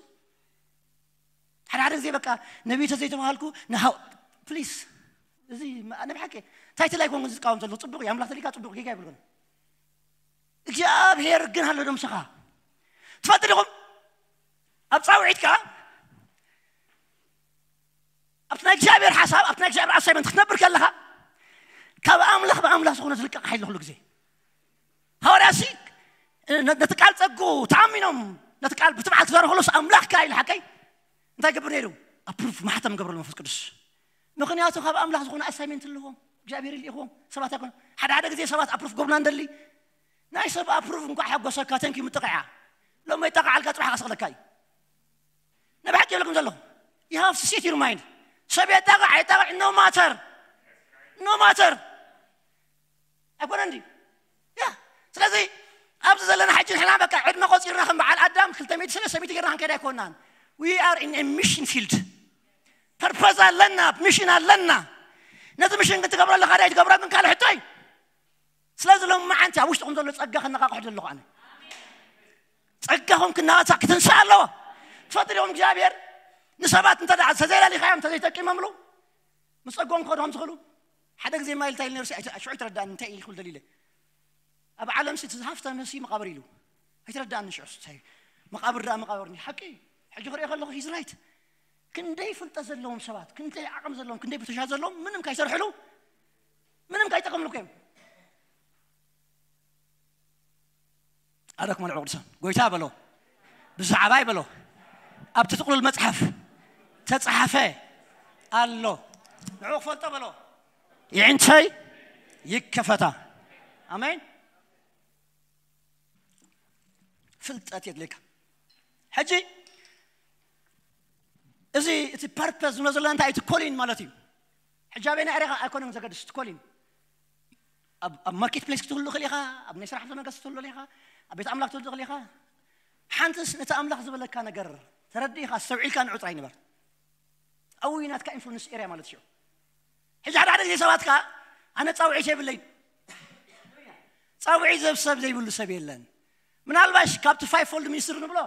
ሓደ ሓደ ግዜ በቃ ነቢይ ተዘይተባሃልኩ ንሃው ፕሊስ። እዚ ማ- ናይ ብሓቂ ታይትል ኣይኮንኩን ዝቃወም ዘለኹ። ጽቡቕ እዩ፣ ኣምላኽ ተሊካ ጽቡቕ፣ ጌጋ ኣይብልኩን። እግዚኣብሔር ግን ኣሎ ዶ ምሳኻ? ትፈልጡ ዲኹም? ኣብ ጻውዒትካ ኣብቲ ናይ እግዚኣብሔር ሓሳብ፣ ኣብቲ ናይ እግዚኣብሔር ኣሳይመንት ክትነብር ከለኻ ካብ ኣምላኽ ብኣምላኽ ዝኾነ ዝልቀቕ ሓይሊ ኩሉ ግዜ። ሃዋርያ ሲ ነቲ ቃል ጸጉ ተኣሚኖም ነቲ ቃል ብትብዓት ክዛረቡ ከለስ ኣምላኽ ከኣ ኢሉ ሓቀይ እንታይ ገብር ነይሩ? ኣፕሩፍ ማሕተም ገብረሉ መንፈስ ቅዱስ። ምኽንያቱ ካብ ኣምላኽ ዝኾነ ኣሳይመንት ኣለዎም። እግዚኣብሔር ይልኢኹዎም ሰባት ኣይኮነ። ሓደ ሓደ ግዜ ሰባት ኣፕሩፍ ገብሩና እንደሊ ናይ ሰብ ኣፕሩፍ እንኳዕ ሓጎሰካ ተንኪ ምጥቕዓ ሎም ኣይጠቕዓልካ ጽባሕ ከስቕለካ እዩ። ንብሓቂ ይብለኩም ዘለኹ you have to set your mind። ሰብ የጣቕዕ ኣይጣቕዕ no matter no matter ኣይኮነን ድዩ? ያ ስለዚ ኣብዚ ዘለና ሕጂ ንሕና በቃ ዕድመ ቆፂርና ከም በዓል ኣዳም ክልተ ሚእቲ ሰለስተ ሚእቲ ጌርና ክንከይድ ኣይኮናን። We are in a mission field። ፐርፐዝ ኣለና፣ ሚሽን ኣለና። ነዚ ሚሽን ክትገብሮ ኣለካ ዳይ ትገብሮ ግን ካልእ ሕቶ እዩ። ስለዚ ሎም መዓንቲ ኣብ ውሽጥኹም ዘሎ ጸጋ ከነቃቕሖ ዘለኹ ኣነ ጸጋኹም ክናሳ ክትንሳ ኣለዎ። ትፈጥሪኦም እግዚኣብሔር ንሰባት እንተ ተዘይላሊኻዮም እንተዘይጠቂሞምሉ ምስ ጸጎም ክኸድኹም ዝኽእሉ ሓደ ግዜ ማይል እንታይ ኢሉ ነርሲ ሽዑ ኣይተረዳእኒ እንታይ ኢሉ ክብል ደሊለ ኣብ ዓለም ሲ ትዝሃፍተ መሲ መቃብር ኢሉ ኣይተረዳእኒ ሽዑ እንታይ መቃብር ደኣ መቃብር ሓቂ ሕጂ ክሪኦ ከለኹ ሂዝ ራይት። ክንደይ ፍልጠት ዘለዎም ሰባት ክንደይ ዓቕም ዘለዎም ክንደይ ብተሻ ዘለዎም ምንም ካይሰርሕሉ ምንም ካይጠቐምሉ እዮም። ኣረኩም ልዑ ቅዱሳን ጎይታ በሎ ብዛዕባይ በሎ ኣብቲ ጥቕሉል መጽሓፍ ተጻሓፈ ኣሎ ንዑ ክፈልጦ በሎ ይዕንተይ ይከፈታ። ኣሜን። ፍልጠት የድልየካ። ሕጂ እዚ እቲ ፐርፐስ ዝብሎ ዘለና እንታይ እቲ ኮሊን ማለት እዩ። ሕጂ ኣበይ ናይ ሬኻ ኣይኮነን ዘገድስ እቲ ኮሊን ኣብ ማርኬት ፕሌስ ክትህሉ ክእል ኢኻ፣ ኣብ ናይ ስራሕ ተመገስ ክትህሉ ኢኻ፣ ኣብ ቤት ኣምላኽ ትህሉ ክእል ኢኻ። ሓንትስ ነቲ ኣምላኽ ዝበለካ ነገር ተረዲእኻ ኣስተውዒልካ ንዑ ጥራይ ንበር። ኣው ናትካ ኢንፍሉንስ ኤርያ ማለት ሽዑ ሕጂ ሓደ ሓደ ግዜ ሰባት ከኣ ኣነ ጻውዒት የብለይን። ጻውዒት ዘብ ሰብ ዘይብሉ ሰብ የለን። ምናልባሽ ካብቲ ፋይቭ ፎልድ ሚኒስትር ንብሎ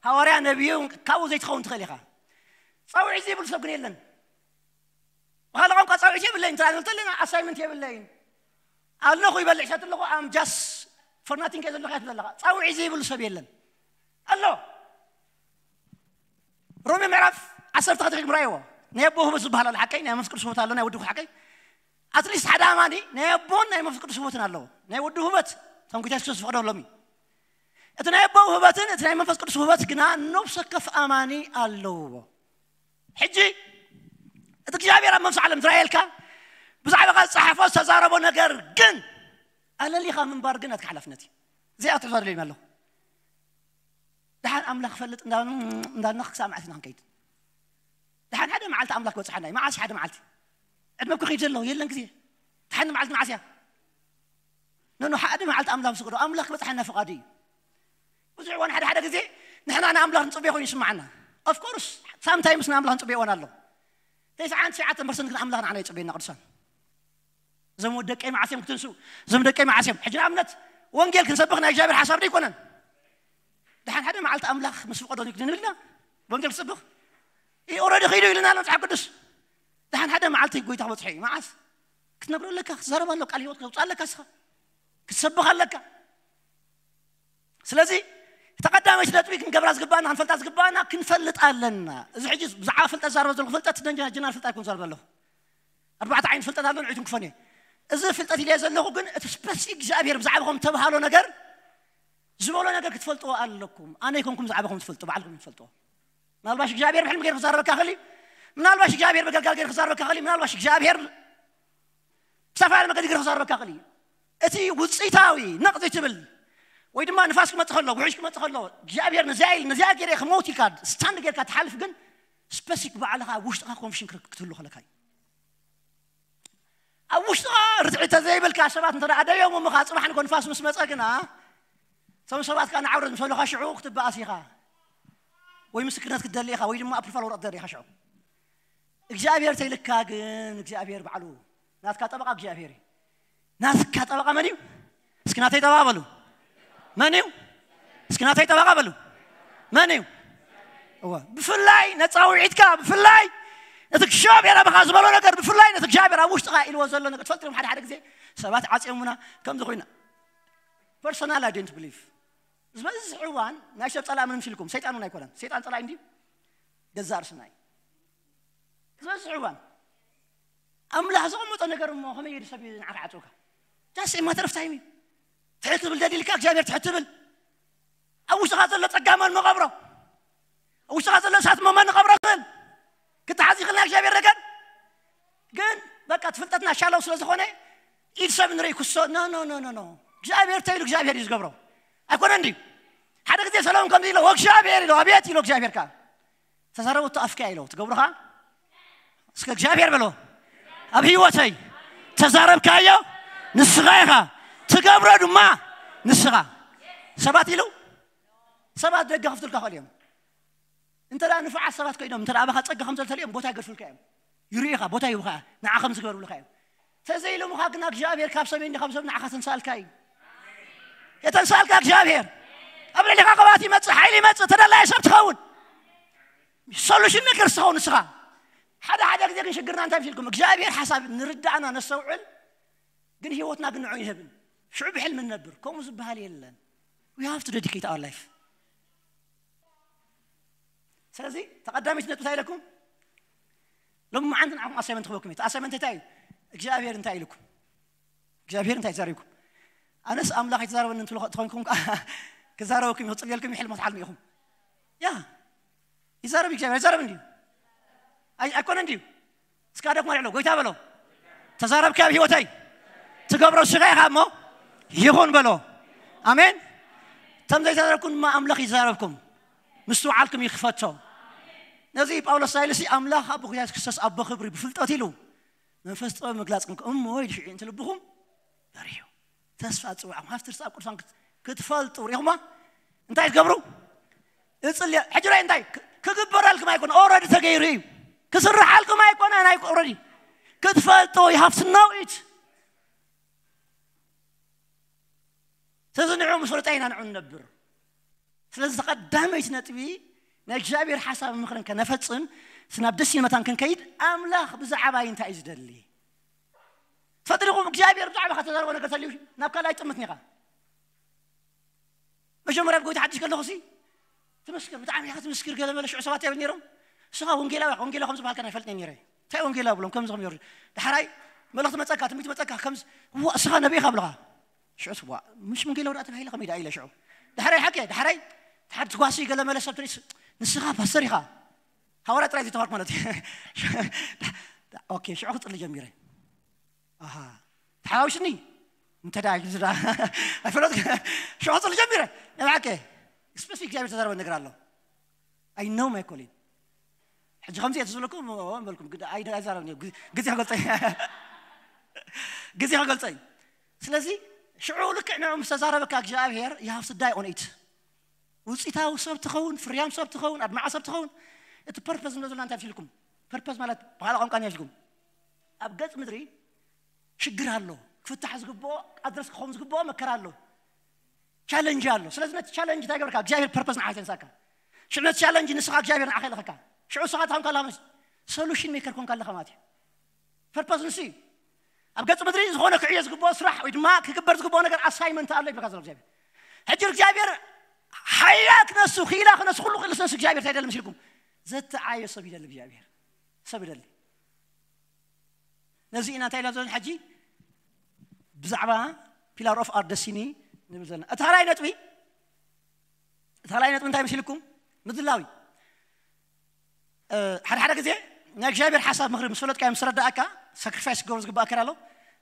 ሃዋርያ ነቢዩ ካብኡ ዘይትኸውን ትኽእል ኢኻ። ጻውዒት ዘይብሉ ሰብ ግን የለን። ብኻልእ ቋንቋ ጻውዒት የብለይን ትራ ንብል ኣለና ኣሳይመንት የብለይን ኣለኹ ይበልዕ ሰት ኣለኹ ኣም ጃስ ፎር ናቲንግ ዘለኹ እያ ትብል ኣለኻ። ጻውዒት ዘይብሉ ሰብ የለን ኣሎ። ሮሜ ምዕራፍ ዓሰርተ ክልተ ጀምራይዎ ናይ ኣቦ ህበት ዝበሃል ኣሎ ሓቀይ ናይ መንፈስ ቅዱስ ህበት ኣሎ ናይ ወዲ ሓቀይ ኣትሊስት ሓደ ኣማኒ ናይ ኣቦን ናይ መንፈስ ቅዱስ ህበትን ኣለዎ። ናይ ወዲ ህበት ተንኩታ የሱስ ዝፈቅዶ ሎሚ እቲ ናይ ኣቦ ህበትን እቲ ናይ መንፈስ ቅዱስ ህበት ግና ነብሰ ከፍ ኣማኒ ኣለዎ። ሕጂ እቲ እግዚኣብሔር ኣብ መንፈስ ዓለም ዝረኣየልካ ብዛዕባኻ ዝፀሓፎ ዝተዛረቦ ነገር ግን ኣለሊኻ ምንባር ግን ኣትካ ሓላፍነት እዩ። እዚኣ ክትሕዞ ኣለኒ ኣለኹ። ደሓን ኣምላኽ ፈልጥ እንዳና ክሳብ መዓስ ኢና ክንከይድ? ደሓን ሓደ መዓልቲ ኣምላኽ ክበፅሓና እዩ። መዓስ ሓደ መዓልቲ ዕድመ እኮ ከይድ ዘሎ የለን ግዜ። ደሓን መዓልቲ መዓስ እያ? ነኖ ሓደ መዓልቲ ኣምላኽ ዝፈቅዶ ኣምላኽ ክበፅሓና ፍቓዱ እዩ። ብዙሕ እዋን ሓደ ሓደ ግዜ ንሕና ንኣምላኽ ንፅበዮ ኮይኑ ይስማዓና። ኦፍኮርስ ሳምታይምስ ንኣምላኽ ንፅበዮ እዋን ኣሎ። ተስዓን ትሽዓተን ፐርሰንት ግን ኣምላኽ ንዓና ይጽበየና ቅዱሳን። እዞም ወዲ ደቀይ መዓስ እዮም ክትንሱ? እዞም ደቀይ መዓስ እዮም? ሕጂ ንኣብነት ወንጌል ክንሰብኽ ናይ እግዚኣብሔር ሓሳብ ዶ ኣይኮነን? ደሓን ሓደ መዓልቲ ኣምላኽ ምስ ፍቐዶ ንግዲ ንብልና ወንጌል ክሰብኽ። ኦረዲ ኸይዱ ኢልና ኣሎ መጽሓፍ ቅዱስ። ደሓን ሓደ መዓልቲ ጎይታ ክበጽሖ እዩ። መዓስ? ክትነግሮ ኣለካ፣ ክትዛረብ ኣሎ፣ ቃል ህይወት ከውፅእ ኣለካ፣ ስኻ ክትሰብኽ ኣለካ። ስለዚ ተቐዳመች ነጥቢ ክንገብራ ዝግባና፣ ክንፈልጣ ዝግባና፣ ክንፈልጥ ኣለና። እዚ ሕጂ ብዛዕባ ፍልጠት ዛረበ ዘለኹ ፍልጠት ደንጀና ጀነራል ፍልጠት ኣይኮን ዛረበ ዘለኹ። ኣርባዕተ ዓይነት ፍልጠት ኣሎ፣ ንዒቱን ክፈን እየ። እዚ ፍልጠት ኢለ ዘለኹ ግን እቲ ስፐሲፊክ እግዚኣብሔር ብዛዕባኹም ተባሃሎ ነገር ዝበሎ ነገር ክትፈልጥዎ ኣለኩም። ኣነ ይኮንኩም ብዛዕባኹም ትፈልጡ፣ ባዕልኩም ትፈልጥዎ። ምናልባሽ እግዚኣብሔር ብሕልሚ ገይር ክዛረበካ ክእል እዩ። ምናልባሽ እግዚኣብሔር በገልጋል ገይር ክዛረበካ ክእል እዩ። ምናልባሽ እግዚኣብሔር ብዝተፈላለየ መገዲ ገይር ክዛረበካ ክእል እዩ። እቲ ውፅኢታዊ ነቕፂ ትብል ወይ ድማ ንፋስ ክመፅእ ከሎ፣ ውሕጅ ክመፅእ ከሎ እግዚኣብሔር ነዚኣ ኢል ነዚኣ ገይረ ክመውት ኢልካ ስታንድ ገይርካ ትሓልፍ ግን ስፐሲፊክ ባዕልኻ ኣብ ውሽጥኻ ኮንፊሽን ክትህሉ ከለካ እዩ። ኣብ ውሽጥኻ ርትዒ ተዘይብልካ ሰባት እንተ ደኣ ደዮም እምኻ ፅባሕ ንኮ ንፋስ ምስ መፀ ግና እቶም ሰባት ከዓ ንዓውረት ምስ በሉኻ ሽዑ ክትበኣስ ኢኻ ወይ ምስክርነት ክትደሊ ኢኻ ወይ ድማ ኣፕሩፋል ወረቐት ትደሊ ኢኻ ሽዑ እግዚኣብሔር ተይልካ ግን እግዚኣብሔር ባዕሉ ናትካ ጠበቓ እግዚኣብሔር እዩ። ናትካ ጠበቓ መን እዩ? እስኪ ናተይ ጠበቓ በሉ። መን እዩ? እስኪ ናተይ ጠበቓ በሉ። መን እዩ? እወ ብፍላይ ነፃ ውዒትካ ብፍላይ ነቲ እግዚኣብሔር ኣባኻ ዝበሎ ነገር ብፍላይ ነቲ እግዚኣብሔር ኣብ ውሽጥኻ ኢልዎ ዘሎ ነገር ትፈልጥም ሓደ ሓደ ግዜ ሰባት ዓፅዮሙና ከምዚ ኮይና personal I don't believe ዝበዝሕ እዋን ናይ ሰብ ፀላእ ምንም ሲልኩም ሰይጣን እውን ኣይኮነን ሰይጣን ፀላእ እንዲ ገዛ ርስናይ ዝበዝሕ እዋን ኣምላኽ ዘቐመጦ ነገር እሞ ከመይ ኢሉ ሰብ ንዓኻ ዓፅውካ just a matter of time እዩ ትሕት ትብል ደሊልካ እግዚኣብሔር ትሕት ትብል ኣብ ውሽጥኻ ዘሎ ፀጋ መን መቐብሮ ኣብ ውሽጥኻ ዘሎ እሳት መመን ንቐብሮ ክእል ክትሓዝ ይኽእል ናይ እግዚኣብሔር ነገር ግን በቃ ትፍልጠትና ሻለው ስለ ዝኾነ ኢድ ሰብ ንርኢ ክሶ no no no no no እግዚኣብሔር ተይሉ እግዚኣብሔር እዩ ዝገብሮ ኣይኮነ እንዲ ሓደ ግዜ ሰለሙን ከምዚ ኢሎ ወእግዚኣብሔር ኢሎ ኣቤት ኢሎ እግዚኣብሔር ከዓ ተዛረበቶ ኣፍካ ኢሎ ትገብሩኻ እስከ እግዚኣብሔር በሎ ኣብ ህይወተይ ተዛረብካዮ ንስኻ ኢኻ ትገብሮ ድማ ንስኻ ሰባት ኢሉ ሰባት ደገ ከፍትልካ ኸእል እዮም እንተ ንፉዓት ሰባት ኮይኖም እንተ ኣባኻ ጸጋ ከም ዘልተልዮም ቦታ ይገድፉልካ እዮም ይርእኻ ቦታ ይብኻ ንዓ ከም ዝገበሩልካ እዮም ተዘይሎምኻ ግና እግዚኣብሔር ካብ ሰብ እንዲ ካብ ሰብ ንዓኻ ተንሳልካ እዩ የተንሳልካ እግዚኣብሔር ኣብ ልዕሊኻ ቅባት ይመጽእ ሓይሊ ይመጽእ ተደላየ ሰብ ትኸውን ሶሉሽን ሜከር ትኸውን ንስኻ ሓደ ሓደ ግዜ ግን ሽግርና እንታይ ኢልኩም እግዚኣብሔር ሓሳብ ንርዳእና ነስተውዕል ግን ህይወትና ግን ንዑ ይህብን ሽዑ ብሕልሚ ንነብር ከምኡ ዝበሃል የለን we have to dedicate our life ስለዚ ተቐዳሚት ነጥቢ እንታይ ኢለኩም ሎም መዓንቲ ንዓኹም ኣሳይመንት ክበኩም እቲ ኣሳይመንት እንታይ እዩ እግዚኣብሔር እንታይ ኢልኩም እግዚኣብሔር እንታይ ተዛሪብኩም ኣነስ ኣምላኽ ኣይተዛረበኒ እንትኾንኩም ክዛረበኩም ይኽፅልየልኩም ይሕልሞ ትሓልሙ ኢኹም ያ ይዛረብ እግዚኣብሔር ኣይዛረብ እንዲዩ ኣይኮነ እንዲዩ እስካ ደክሞ ልዕሎ ጎይታ በሎ ተዛረብካ ኣብ ህይወተይ ትገብሮ ስጋ ኢኻ እሞ ይኹን በሎ ኣሜን ከም ዘይተዛረብኩም ድማ ኣምላኽ ይዛረብኩም ምስትውዓልኩም ይክፈቶ ነዚ ጳውሎስ ሳይልሲ ኣምላኽ ኣቦ ጎይታ የሱስ ክርስቶስ ኣቦ ክብሪ ብፍልጠት ኢሉ መንፈስ ጥበብ ምግላጽ ክንክ እሞ ኢሉ ሽዑ እንተ ልብኹም በርሁ ተስፋ ጽውዓኹም ሃፍቲ ርስቲ ኣብ ቅዱሳን ክትፈልጡ ርኢኹማ እንታይ ትገብሩ እጽልያ ሕጂ ራይ እንታይ ክግበረልኩም ኣይኮነ ኦረዲ ተገይሩ እዩ ክስርሓልኩም ኣይኮነ ናይ ኦረዲ ክትፈልጡ you have to know it ስለዚ ንዑ ምስ ፍልጠ ኢና ንዑ ንነብር ስለዚ ቀዳመይቲ ነጥቢ ናይ እግዚኣብሔር ሓሳብ ምኽርን ከነፈጽም ስናብ ደስ መታን ክንከይድ ኣምላኽ ብዛዕባ እንታይ እዩ ዝደሊ ትፈጥሪኹም እግዚኣብሔር ብዛዕባ ከተዛረቦ ነገር ተልዩ ናብ ካልኣይ ጥምት ኒኻ መጀመርያ ብጎይታ ሓድሽ ከለኹ ሲ ትምስክር ብጣዕሚ ኢኻ ትምስክር ገለ መለ ሽዑ ሰባት ይብል ነይሮም ስኻ ወንጌላዊ ወንጌላዊ ከም ዝበሃልካ ኣይፈልጥ ነይረ እንታይ ወንጌላዊ ብሎም ከምዚ ከም ዮርጅ ዳሕራይ መልእኽቲ መፀካ ትንቢት መፀካ ከምዚ እዋ ስኻ ነቢኻ ብልኻ ሽዑ ስዋ ምሽ ወንጌላዊ ዳ ተባሂለ ከመይ ዳ ኢለ ሽዑ ዳሕራይ ሓቂ ዳሕራይ ተሓድ ትጓሲ ገለ መለ ሰብ ትሪስ ንስኻ ፓስተር ኢኻ ሃዋርያ ጥራይ ዝተባልኩ ማለት እዩ ኦኬ ሽዑ ክፅሊ ጀሚረ ኣሃ ተሓዋዊስኒ እንተ ደኣ ኢሉ ዝዳ ኣይፈለጥ ሽዑ ክፅሊ ጀሚረ ንብዓከ ስፐሲፊክ እግዚኣብሔር ተዛረበ ነገር ኣሎ ኣይ ነው ማይ ኮሊን ሕጂ ከምዚ እየ ዝብለኩም በልኩም ኣይዛረብን ግዜ ክገልፀ ግዜ ክገልፀ እዩ ስለዚ ሽዑ ልክዕ ንዑ ምስ ተዛረበካ እግዚኣብሔር you have to die on it ውፅኢታዊ ሰብ ትኸውን ፍርያም ሰብ ትኸውን ኣድማዓ ሰብ ትኸውን እቲ ፐርፐስ ንብሎ ዘለና እንታይ ኢልኩም ፐርፐስ ማለት ብኻልእ ቋንቋ ንያዝኩም ኣብ ገጽ ምድሪ ሽግር ኣሎ፣ ክፍታሕ ዝግብኦ፣ ኣድረስ ክኸውን ዝግብኦ መከራ ኣሎ፣ ቻለንጅ ኣሎ። ስለዚ ነቲ ቻለንጅ እንታይ ገበርካ? እግዚኣብሔር ፐርፐስ ንዓኻ ተንሳካ። ሽዑ ነቲ ቻለንጅ ንስኻ እግዚኣብሔር ንዓኻ ይለኸካ። ሽዑ ንስኻ እንታይ ኮንካ ኣለኻ? ሶሉሽን ሜከር ኮንካ ኣለኻ ማለት እዩ። ፐርፐስ ንሱ እዩ። ኣብ ገጽ ምድሪ ዝኾነ ክዕዮ ዝግብኦ ስራሕ ወይ ድማ ክግበር ዝግብኦ ነገር ኣሳይመንት ኣሎ ይብለካ ዘሎ እግዚኣብሔር። ሕጂ እግዚኣብሔር ሓይላ ክነሱ፣ ክኢላ ክነሱ፣ ኩሉ ክእልስ ነሱ እግዚኣብሔር እንታይ ይደሊ መሲልኩም? ዘተዓዮ ሰብ ይደሊ እግዚኣብሔር። ሰብ ይደሊ። ነዚ ኢና እንታይ ኢልና ዘለና ሕጂ ብዛዕባ ፒላር ኦፍ ኣር ደስቲኒ ንብል ዘለና። እቲ ካልኣይ ነጥቢ፣ እቲ ካልኣይ ነጥቢ እንታይ መሲልኩም? ምድላዊ። እ፣ ሓደ ሓደ ግዜ ናይ እግዚኣብሔር ሓሳብ ምኽሪ ምስ ፈለጥካዮ ምስ ተረዳእካ ሳክሪፋይስ ክገብሮ ዝግባእ ኣካል ኣሎ።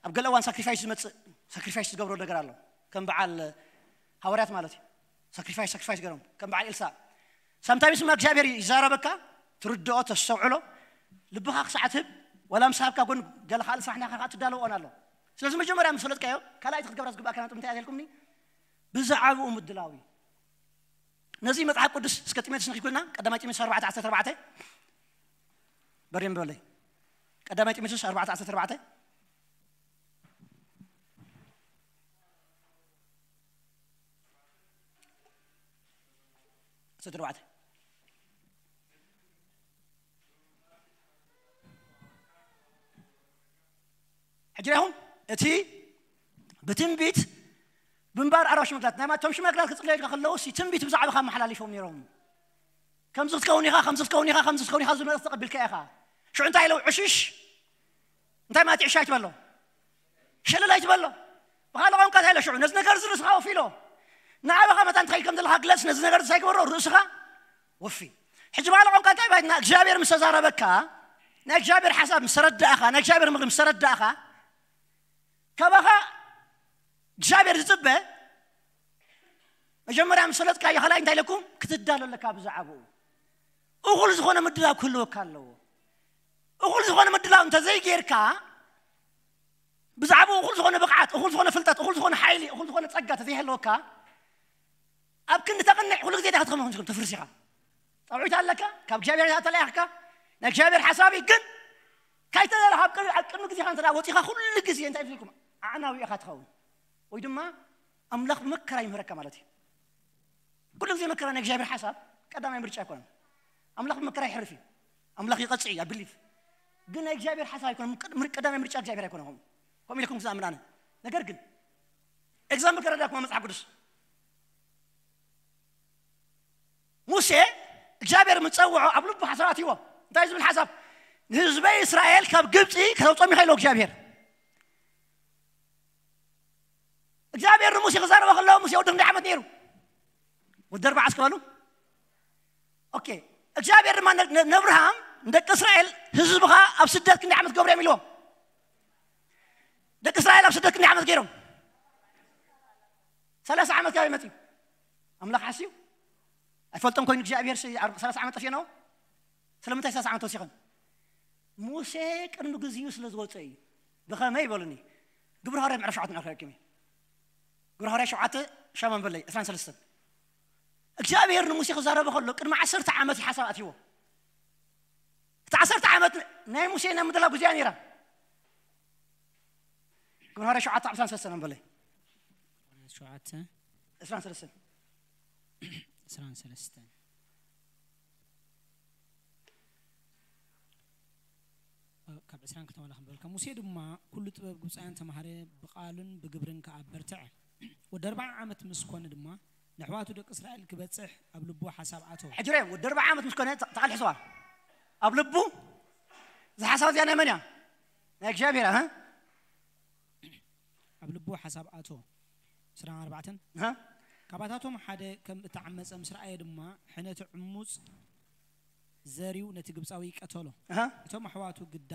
ኣብ ገለ እዋን ሳክሪፋይስ ዝመጽእ፣ ሳክሪፋይስ ዝገብሮ ነገር ኣሎ። ከም በዓል ሃዋርያት ማለት እዩ። ሳክሪፋይስ፣ ሳክሪፋይስ ገይሮም ከም በዓል ኤልሳ። ሳምታይምስ ድማ እግዚኣብሔር ይዛረበካ፣ ትርድኦ፣ ተስተውዕሎ። ልብኻ ክሳዕ ትህብ፣ ዋላ ምስ ሃብካ ጎን ገለ ካልእ ስራሕ ናኻ ትዳለዎ እዋን ኣሎ። ስለዚ መጀመርያ ምስ ፈለጥካዮ ካልኣይቲ ክትገብራ ዝግባእካ ነጥቢ እንታይ እያ ኢልኩምኒ? ብዛዕባኡ ምድላዊ። ነዚ መጽሓፍ ቅዱስ እስከ ጢሞቴዎስ ንኺኩልና ቀዳማይ ጢሞቴዎስ ኣርባዕተ ዓሰርተ ኣርባዕተ በሬም በለይ። ቀዳማይ ጢሞቴዎስ ኣርባዕተ ዓሰርተ ኣርባዕተ ዓሰርተ ኣርባዕተ። ሕጂ ዲኹም እቲ ብትንቢት ብምንባር ኣርባ ሽማግላት ናይ ማቶም ሽማግላት ክጽለዩ ከለዉ ሲ ትንቢት ብዛዕባኻ መሓላሊፎም ነይሮም። ከምዚ ክትከውን ኢኻ፣ ከምዚ ክትከውን ኢኻ፣ ከምዚ ክትከውን ኢኻ ዝመለስ ተቐቢልካ ኢኻ። ሽዑ እንታይ ኢለው? ዕሽሽ እንታይ ማለት ዕሽ ኣይትበሎ፣ ሸለል ኣይትበሎ። ብኻልእ ቋንቋ እንታይ ኢለ ሽዑ ነዚ ነገር እዚ ርእስኻ ወፊሎ ንዓባኻ መታን ትኸይድ ከም ዘለኻ ግለጽ። ነዚ ነገር እዚ እንታይ ግበሮ? ርእስኻ ወፊ። ሕጂ ብኻልእ ቋንቋ እንታይ ባይትና እግዚኣብሔር ምስ ተዛረበካ፣ ናይ እግዚኣብሔር ሓሳብ ምስ ተረዳእኻ፣ ናይ እግዚኣብሔር ምኽሪ ምስ ተረዳእኻ፣ ካባኻ እግዚኣብሔር ዝጽበ መጀመርያ ምስ ፈለጥካዮ ካልኣይ እንታይ ኢለኩም? ክትዳሎ ኣለካ ብዛዕባኡ። እኹል ዝኾነ ምድላው ክህልወካ ኣለዎ። እኹል ዝኾነ ምድላው እንተዘይጌርካ፣ ብዛዕባኡ እኹል ዝኾነ ብቕዓት፣ እኹል ዝኾነ ፍልጠት፣ እኹል ዝኾነ ሓይሊ፣ እኹል ዝኾነ ጸጋ ተዘይህልወካ፣ ኣብ ክንዲ ተቕንዕ ኩሉ ግዜ እንታይ ክትኸውን ትኽእል? ተፍርስ ኢኻ። ጻውዒት ኣለካ፣ ካብ እግዚኣብሔር ኢኻ ተላኢኽካ፣ ናይ እግዚኣብሔር ሓሳብ እዩ። ግን ካይተደለኻ ኣብ ቅድሚ፣ ኣብ ቅድሚ ግዜኻ እንተ ደኣ ወጺኻ ኩሉ ግዜ እንታይ ኢልኩም? ኣዕናዊ ኢኻ ትኸውን። ወይ ድማ ኣምላኽ ብመከራ ይምህረካ ማለት እዩ። ኩሉ ግዜ መከራ ናይ እግዚኣብሔር ሓሳብ ቀዳማይ ምርጫ ኣይኮነን። ኣምላኽ ብመከራ ይሕርፍ እዩ። ኣምላኽ ይቐጽዕ እዩ፣ I believe። ግን ናይ እግዚኣብሔር ሓሳብ ኣይኮነን። ምቅ-፣ ምር-፣ ቀዳማይ ምርጫ እግዚኣብሔር ኣይኮነን። ከምኡ፣ ከምኡ ኢልኩም ዝኣምን ኣነ። ነገር ግን ኤግዛምፕል ከረዳኩም መጽሓፍ ቅዱስ። ሙሴ እግዚኣብሔር ምስ ጸውዖ ኣብ ልቡ ሓሳብ ኣትይዎ። እንታይ ዝብል ሓሳብ? ንህዝበይ እስራኤል ካብ ግብጺ ከተውጾም ኢኻ ኢሎ እግዚኣብሔር። እግዚኣብሔር ንሙሴ ክዛረቦ ከሎ ሙሴ ወዲ ክንደይ ዓመት ነይሩ? ወዲ ኣርባዓ እስከ በሉ። ኦኬ። እግዚኣብሔር ድማ ነ-፣ ነ-፣ ነብርሃም ንደቂ እስራኤል ህዝብኻ ኣብ ስደት ክንደይ ዓመት ክገብሩ እዮም ኢልዎም? ደቂ እስራኤል ኣብ ስደት ክንደይ ዓመት ገይሮም? ሰላሳ ዓመት ካብ መጽዩ ኣምላኽ ሓስዩ ኣይፈልጦም ኮይኑ እግዚኣብሔር ሲ-፣ ዓር-፣ ሰላሳ ዓመት ጠፊእናዎ። ስለምንታይ ሰላሳ ዓመት ወሲኸን? ሙሴ ቅድሚ ግዚኡ ስለ ዝወፀ እዩ። ብኸመይ በሉኒ? ግብረ ሃዋርያት ምዕራፍ ሸውዓተ ንኣርካ ረኪበ። ግብረ ሃዋርያት ሸውዓተ ሻማን በለይ ዕስራን ሰለስተን። እግዚኣብሔር ንሙሴ ክዛረበ ከሎ ቅድሚ ዓሰርተ ዓመት እዩ ሓሳብ ኣትይዎ። እቲ ዓሰርተ ዓመት ናይ ሙሴ ናይ ምድላው ግዜያ ነይራ። ግብረ ሃዋርያት ሸውዓተ ዕስራን ሰለስተን በለይ። ሸውዓተ ዕስራን ሰለስተን። ዕስራን ሰለስተን። ካብ ዕስራን ክልተ ዋላ ክንበልካ። ሙሴ ድማ ኩሉ ጥበብ ግብፃውያን ተማሃረ፣ ብቃልን ብግብርን ከዓ በርትዐ። ወዲ ኣርባዓ ዓመት ምስ ኮነ ድማ ንኣሕዋቱ ደቂ እስራኤል ክበፅሕ ኣብ ልቡ ሓሳብ ኣተወ። ሕጂ ርኣዮም፣ ወዲ ኣርባዓ ዓመት ምስ ኮነ ተ-፣ ተቓልሕስዋ። ኣብ ልቡ፣ እዚ ሓሳብ እዚኣ ናይ መን እያ? ናይ እግዚኣብሔር እያ፣ እ? ኣብ ልቡ ሓሳብ ኣተወ። ዕስራን ኣርባዕተን። እህ። ካባታቶም ሓደ ከም እተዓመጸ ምስ ረኣየ ድማ፣ ሕነቲ ዕሙጽ ዘርዩ ነቲ ግብጻዊ ቀተሎ። እህ። እቶም ኣሕዋቱ ግዳ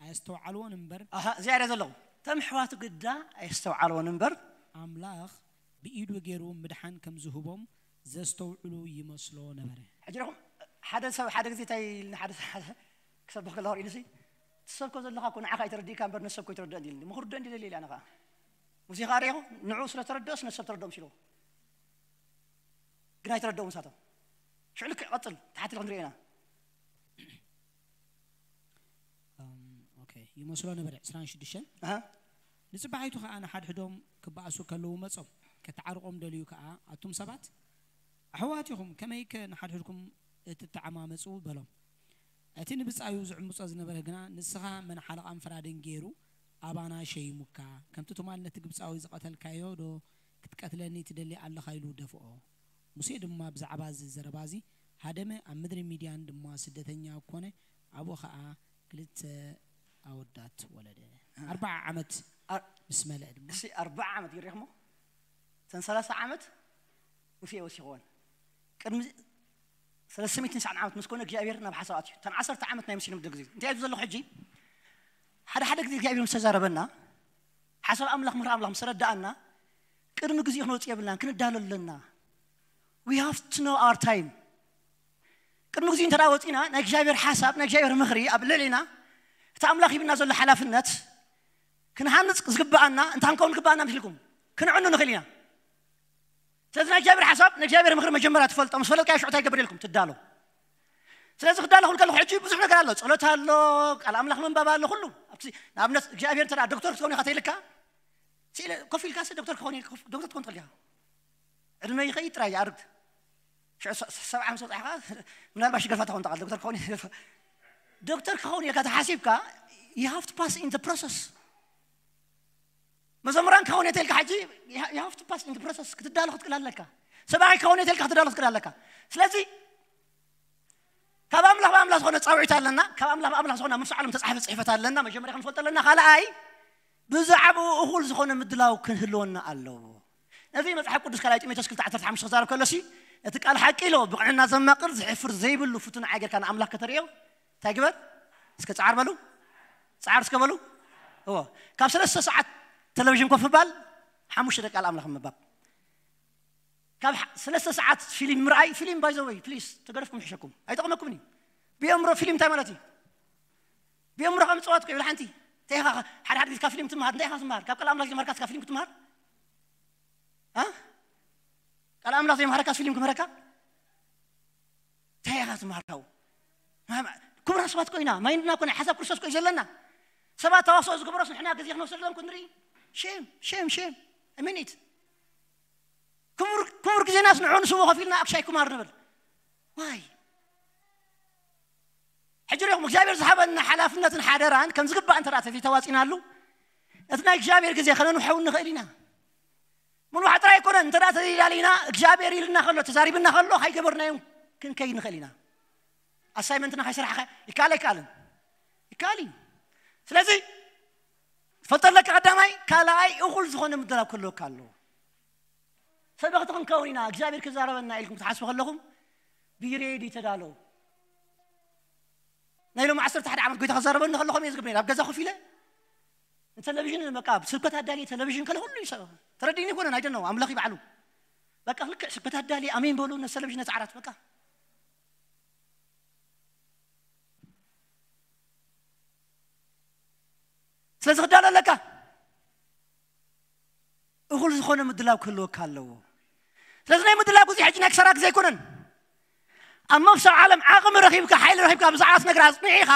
ኣየስተውዓልዎን እምበር፣ ኣሃ፣ እዚኣ እያ ዘለኹ። እቶም ኣሕዋቱ ግዳ ኣየስተውዓልዎን እምበር፣ ኣምላኽ ብኢዱ ገይሩ ምድሓን ከም ዝህቦም ዘስተውዕሉ ይመስሎ ነበረ። ሕጂ ረኹም፣ ሓደ ሰብ ሓደ ግዜ እንታይ ኢልኒ፣ ሓደ፣ ሓደ ክሰብኽ ከለኹ ርእዩሲ፣ ትሰብኮ ዘለኻ እኮ ንዓኻ ኣይተረዲእካ እምበር ነሰብ እኮ ኣይተረድኦን ኢልኒ። ምኽርዶ እንዲ ደልየ ኢለ ኣነ ኸዓ። ሙሴ ኸዓ ርኤኹ፣ ንዑ ስለ ተረድኦስ ነሰብ ተረድኦም ሲልዎ። ግን ኣይተረድኦም ንሳቶም። ሽዑ ልክዕ ቀጽል፣ ታሕቲ ክንሪኦ ኢና። ይመስሎ ነበረ ዕስራን ሽዱሽተን። ኣሃ። ንጽባሒቱ ከኣ ንሓድሕዶም ክበኣሱ ከለዉ መጾም። ከተዓርቖም ደልዩ ከኣ ኣቱም ሰባት ኣሕዋት ኢኹም፣ ከመይከ ንሓድሕድኩም እትተዓማመጹ በሎም። እቲ ንብጻዩ ዝዕምጾ ዝነበረ ግና ንስኻ መን ሓለቓን ፈራድን ገይሩ ኣባና ሸይሙካ፣ ከምቲ ትማል ነቲ ግብጻዊ ዝቐተልካዮ ዶ ክትቀትለኒ ትደሊ ኣለኻ ኢሉ ደፍኦ። ሙሴ ድማ ብዛዕባ እዚ ዘረባ እዚ ሃደመ፣ ኣብ ምድሪ ሚድያን ድማ ስደተኛ ኮነ፣ ኣብኡ ኸኣ ክልተ ኣወዳት ወለደ። ኣርባዓ ዓመት ኣር- ምስ መለአ ድማ እሲ ኣርባዓ ዓመት ይሪእኽሞ? እተን ሰላሳ ዓመት ሙሴ ወሲኽወን። ቅድሚ ሰለስተ ሚእትን ትስዓን ዓመት ምስ ኮነ እግዚኣብሔር ናብ ሓሳብ ኣትዩ። እተን ዓሰርተ ዓመት ናይ ሙሴ ንምድር ግዜ እንታይ እዩ ዘሎ ሕጂ? ሓደ ሓደ ግዜ እግዚኣብሔር ምስ ተዛረበና፣ ሓሳብ ኣምላኽ፣ ምኽሪ ኣምላኽ ምስ ተረዳኣና፣ ቅድሚ ግዜኡ ክንወጽእ የብልናን፣ ክንዳሎ ኣለና። We have to know our time። ቅድሚ ግዜኡ እንተ ደኣ ወጺና፣ ናይ እግዚኣብሔር ሓሳብ፣ ናይ እግዚኣብሔር ምኽሪ ኣብ ልዕሌና፣ እቲ ኣምላኽ ሂብና ዘሎ ሓላፍነት ክንሃንጽ ዝግብኣና፣ እንታይ ክንከውን ዝግብኣና መስልኩም? ክንዕኑ ንኽእል ኢና። ስለዚ ናይ እግዚኣብሔር ሓሳብ፣ ናይ እግዚኣብሔር ምኽሪ መጀመርያ ትፈልጦ፣ ምስ ፈለጥካዮ ሽዑ እንታይ ይገብር ኢልኩም? ትዳሎ። ስለዚ ክዳሎ ክብል ከለኹ ሕጂ ብዙሕ ነገር ኣሎ፣ ጸሎት ኣሎ፣ ቃል ኣምላኽ ምንባብ ኣሎ፣ ኩሉ። ኣብቲ ንኣብነት እግዚኣብሔር እንተ ደኣ ዶክተር ክትኸውን ኢኻ ተይልካ፣ ስኢለ ኮፍ ኢልካ ሲ ዶክተር ክኸውን ኢልካ፣ ኮፍ- ዶክተር ትኸውን ትኽእል ኢኻ። ዕድመ ይኸይድ ጥራይ ይኣርግ። ሽዑ ሰ- ሰብዓ ምስ በጻሕኻ ምናልባት ሽገርፋ ትኸውን ትኽእል፣ ዶክተር ክኸውን ኢልካ። ዶክተር ክኸውን ኢልካ ተሓሲብካ፣ you have to pass in the process። መዘምራን ክኸውን እየ ተልካ ሕጂ፣ you ha- you have to pass in the process። ክትዳሎ ክትክእል ኣለካ። ሰብኣይ ክኸውን እየ ተልካ ክትዳሎ ክትክእል ኣለካ። ስለዚ ካብ ኣምላኽ ብኣምላኽ ዝኾነ ጻውዒት ኣለና፣ ካብ ኣምላኽ ብኣምላኽ ዝኾነ ኣብ መንፈስ ዓለም ተጻሕፈ ጽሕፈት ኣለና። መጀመርያ ክንፈልጦ ኣለና። ካልኣይ ብዛዕባኡ እኹል ዝኾነ ምድላው ክንህልወና ኣለዎ። ነዚ መጽሓፍ ቅዱስ ካልኣይ ጢሞቴዎስ ክልተ ዓሰርተ ሓሙሽተ ክዛረብ ከሎ ሲ፣ እቲ ቃል ሓቂ ኢሎ ብቕንዕና ዘማቕር ዝሕፍር ዘይብሉ ፍቱን ዓይ ጌርካ ንኣምላኽ ከተርእዮ እንታይ ግበር? እስከ ጻዓር በሉ። ጻዓር እስከ በሉ። እዎ። ካብ ሰለስተ ሰዓት ቴሌቪዥን ኮፍ ምባል፣ ሓሙሽተ ደቂ ቃል ኣምላኽ ምንባብ። ካብ ሓ- ሰለስተ ሰዓት ፊልም ምርኣይ፣ ፊልም by the way please ተገደፍኩም ይሕሸኩም፣ ኣይጠቕመኩምን እዩ። ብየምሮ ፊልም እንታይ ማለት እዩ? ብየምሮ ከም ምጽዋት እኮ ይብል ሓንቲ። እንታይ ኢኻ ሓደ ሓደ ግዜ ካብ ፊልም ትምሃር? እንታይ ኢኻ ትምሃር? ካብ ቃል ኣምላኽ ዝመሃርካ ካብ ፊልም ክትምሃር? ኣ? ቃል ኣምላኽ ዘይምሃረካስ ፊልም ክምህረካ? እንታይ ኢኻ ትምሃር ካብኡ? ማ- ማ- ክቡራት ሰባት ኮይና፣ ማይንድና እኮ ናይ ሓሳብ ክርስቶስ እኮ እዩ ዘለና። ሰባት ተዋስኦ ዝግበሮስ ንሕና ግዜ ክንወስደሎም ክንርኢ? ሼም፣ ሼም፣ ሼም። ሚኒት ክቡር ክቡር ግዜናስ ንዑ ንስዎ ከፊልና ኣክሻይ ኩማር ንብል። ዋይ? ሕጂ ሪኹም እግዚኣብሔር ዝሃበና ሓላፍነትን ሓደራን ከም ዝግባእ እንተ ተዋፂናሉ፣ እቲ ናይ እግዚኣብሔር ግዜ ከነንውሐው ንኽእል ኢና። ምንዋሕ ጥራይ ኣይኮነን፣ እንተ ተደላሊና እግዚኣብሔር ኢልና ከሎ ተዛሪብና ከሎ ካይገበርናዮም ክንከይድ ንኽእል ኢና። ኣሳይመንትና ካይሰራሕካ ይከኣል ኣይከኣልን? ይከኣል እዩ። ስለዚ ትፈልጠለካ ቀዳማይ፣ ካልኣይ እኹል ዝኾነ ምድላው ክህልወካ ኣለዎ። ሰበኽቲ ክንከውን ኢና እግዚኣብሔር ክዛረበና ኢልኩም ክትሓስቡ ከለኹም ብሬዲ ተዳለዉ። ናይ ሎም ዓሰርተ ሓደ ዓመት ጎይታ ክዛረበኒ ከለኹም እየ ዝግብነ ኣብ ገዛ ኮፍ ኢለ ንቴሌቪዥን በቃ ስብከት ኣዳልየ ቴሌቪዥን ከለ ኩሉ ይሰ ተረዲኒ ይኮነን ኣይደነው ኣምላኽ ይባዕሉ በቃ ልክዕ ስብከት ኣዳልየ ኣሜን በሉ ነቲ ቴሌቪዥን ነቲ ዓራት በቃ ስለዚ ክዳሎ ኣለካ እኹል ዝኾነ ምድላው ክህልወካ ኣለዎ። ስለዚ ናይ ምድላው ግዜ ሕጂ ናይ ክሳራ ግዜ ኣይኮነን። ኣብ መፍሰብ ዓለም ዓቕሚ ረኺብካ ሓይሊ ረኺብካ ብዛዕባ ትነግር ኣፅኒዒኻ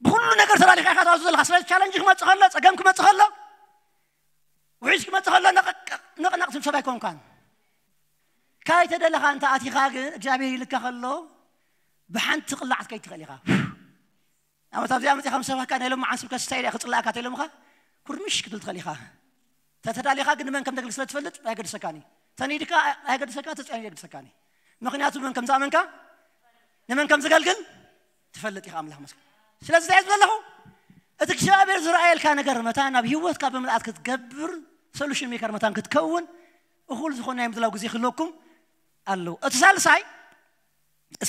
ብኩሉ ነገር ተላሊኻ ኢኻ ትኣቱ ዘለኻ። ስለዚ ቻለንጅ ክመፅእ ከሎ ፀገም ክመፅእ ከሎ ውሒጅ ክመፅእ ከሎ ነቕነቕ ትብል ሰብ ኣይኮንካን። ካይተደለኻ እንተ ኣቲኻ ግን እግዚኣብሔር ይልካ ከሎ ብሓንቲ ቅላዕ ክትከይድ ትኽእል ኢኻ። ኣመት ኣብዚኣ መፂኻ ምስ ሰባካ ናይ ሎማዓን ስብከት ስታይል እያ ክፅላእካ ተይሎምኻ ኩርምሽ ክትብል ትኽእል ኢኻ ተተዳሊኻ ግን ንመን ከም ተግልግ ስለ ትፈልጥ ኣይገድሰካን እዩ ተኒድካ ኣይገድሰካ ተፅያን የግድሰካን እዩ ምክንያቱ መን ከም ዝኣመንካ ንመን ከም ዝገልግል ትፈልጥ ኢኻ ኣምላኽ መስገን ስለዚ እንታይ ዘለኹ እቲ እግዚኣብሔር ዝረኣየልካ ነገር መታ ናብ ህይወትካ ብምልኣት ክትገብር ሶሉሽን ሜከር መታን ክትከውን እኹል ዝኾነ ናይ ምድላው ግዜ ክህልወኩም ኣለዎ እቲ ሳልሳይ